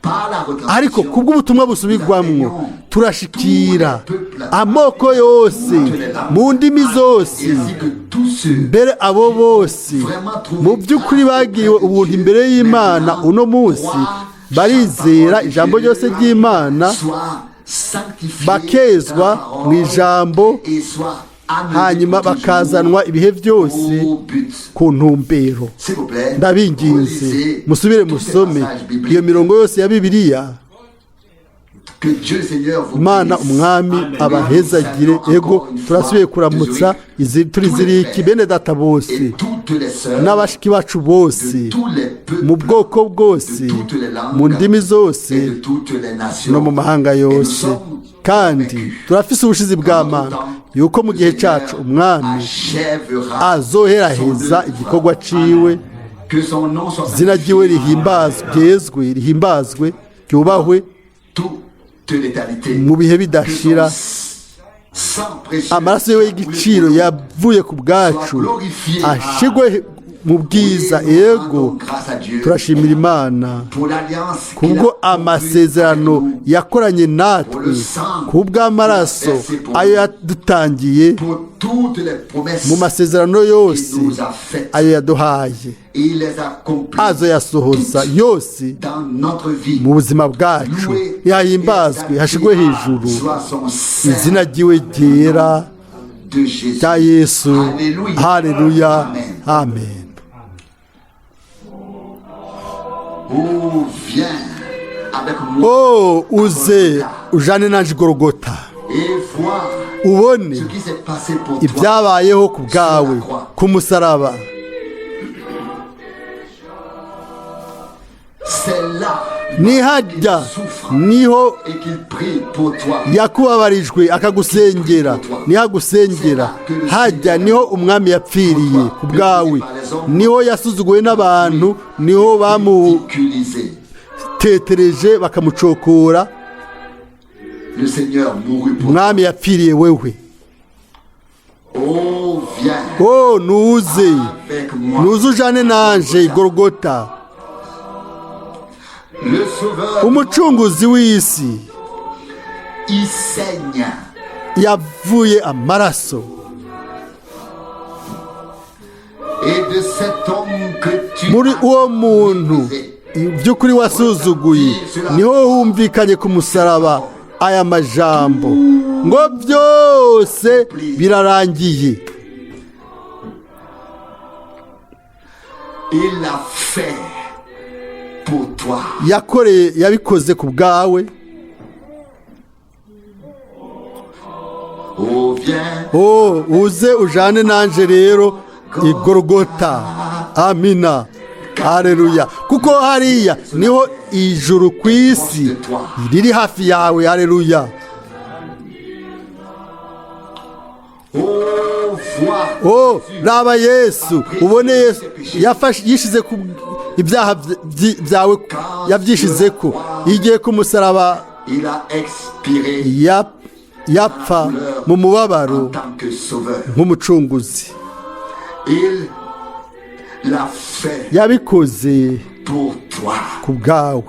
par la retransmission, Ariko kubw'ubutumwa busubirwamwo turashikira amoko yose, mu ndimi zose, ainsi que tous ceux mbere abo bose mu by'ukuri bagiriwe ubuntu imbere y'Imana uno munsi barizera ijambo ryose ry'Imana, soient sanctifiés bakezwa dans la parole mu ijambo, et soient amenés hanyuma toujours bakazanwa ibihe byose au but. ku ntumbero. S'il vous plaît, Ndabinginze relisez musubire tous ces musome passages bibliques. iyo mirongo yose ya Bibiliya. Que Dieu le Seigneur vous Imana bénisse. Umwami abahezagire. Ego, turasubiye kuramutsa turi Ziriki bene data bose Et toutes les sœurs n'abashiki bacu bose de tous les peuples, mu bwoko bwose, de toutes les langues, mu ndimi zose et de toutes les nations. no mu mahanga Et nous yose. sommes Kandi convaincus turafise ubushizi bw'Amana yuko mu gihe cyacu Umwami achèvera azoheraheza son œuvre. igikorwa ciwe. Que son nom soit Izina ryiwe sanctifié rihimbazwe, ryezwe, rihimbazwe, ryubahwe toute l'éternité. mu bihe Que bidashira. son sang précieux Amaraso yiwe y'igiciro yavuye ku bwacu ashigwe mu bwiza. Oui, nous Ego, rendons grâce à Dieu turashimira Imana pour l'alliance qu'il kubwo a conclue amasezerano avec nous, yakoranye natwe, kubw'amaraso ayo yadutangiye, pour toutes les promesses mu masezerano yose qu'il nous a faites. ayo yaduhaye, Il les accomplit azoyasohoza yose dans notre vie. mu buzima bwacu. Loué Yahimbazwe, et hashigwe exalté hejuru soit son saint izina ryiwe ryera de Jésus. rya Yesu. Alléluia. Haleluya. Amen. Amen. Oh, viens avec moi Oh, uze ujane nanje Igorogota et vois Ubone ce qui s'est passé pour toi. Ibyabayeho ku bwawe ku musaraba. C'est là Nihajya niho et qu'il prie pour toi. Yakubabarijwe akagusengera, niho agusengera. Hajya niho umwami yapfiriye ku bwawe, niho yasuzuguwe n'abantu, niho Ridiculisé. Bamutetereje bakamucokora. Le Seigneur mourut pour toi. Umwami yapfiriye wewe. Oh, viens Oh, nuze avec moi. Nuze ujane nanje Igorogota. Le Sauveur, Umucunguzi w'isi il saigne. Yavuye amaraso. Et de cet homme que tu Muri as uwo muntu méprisé, by'ukuri wasuzuguye niho humvikanye ku musaraba aya majambo ngo byose birarangiye. Il l'a fait pour toi. Yakoreye yabikoze ku bwawe. Oh, viens Oh, uze ujane nanje rero Igorogota. Amina, hareruya, kuko hariya niho ijuru ku isi riri hafi yawe. Hareruya. Oh, vois. Oh, raba Yesu, ubone Yesu yafashe yishize ku ibyaha byawe, yabyishize ko igiye ku musaraba. Il a expiré Yapfa mu mubabaro en tant que sauveur. Nk'umucunguzi. Il l'a fait Yabikoze pour toi. ku bwawe.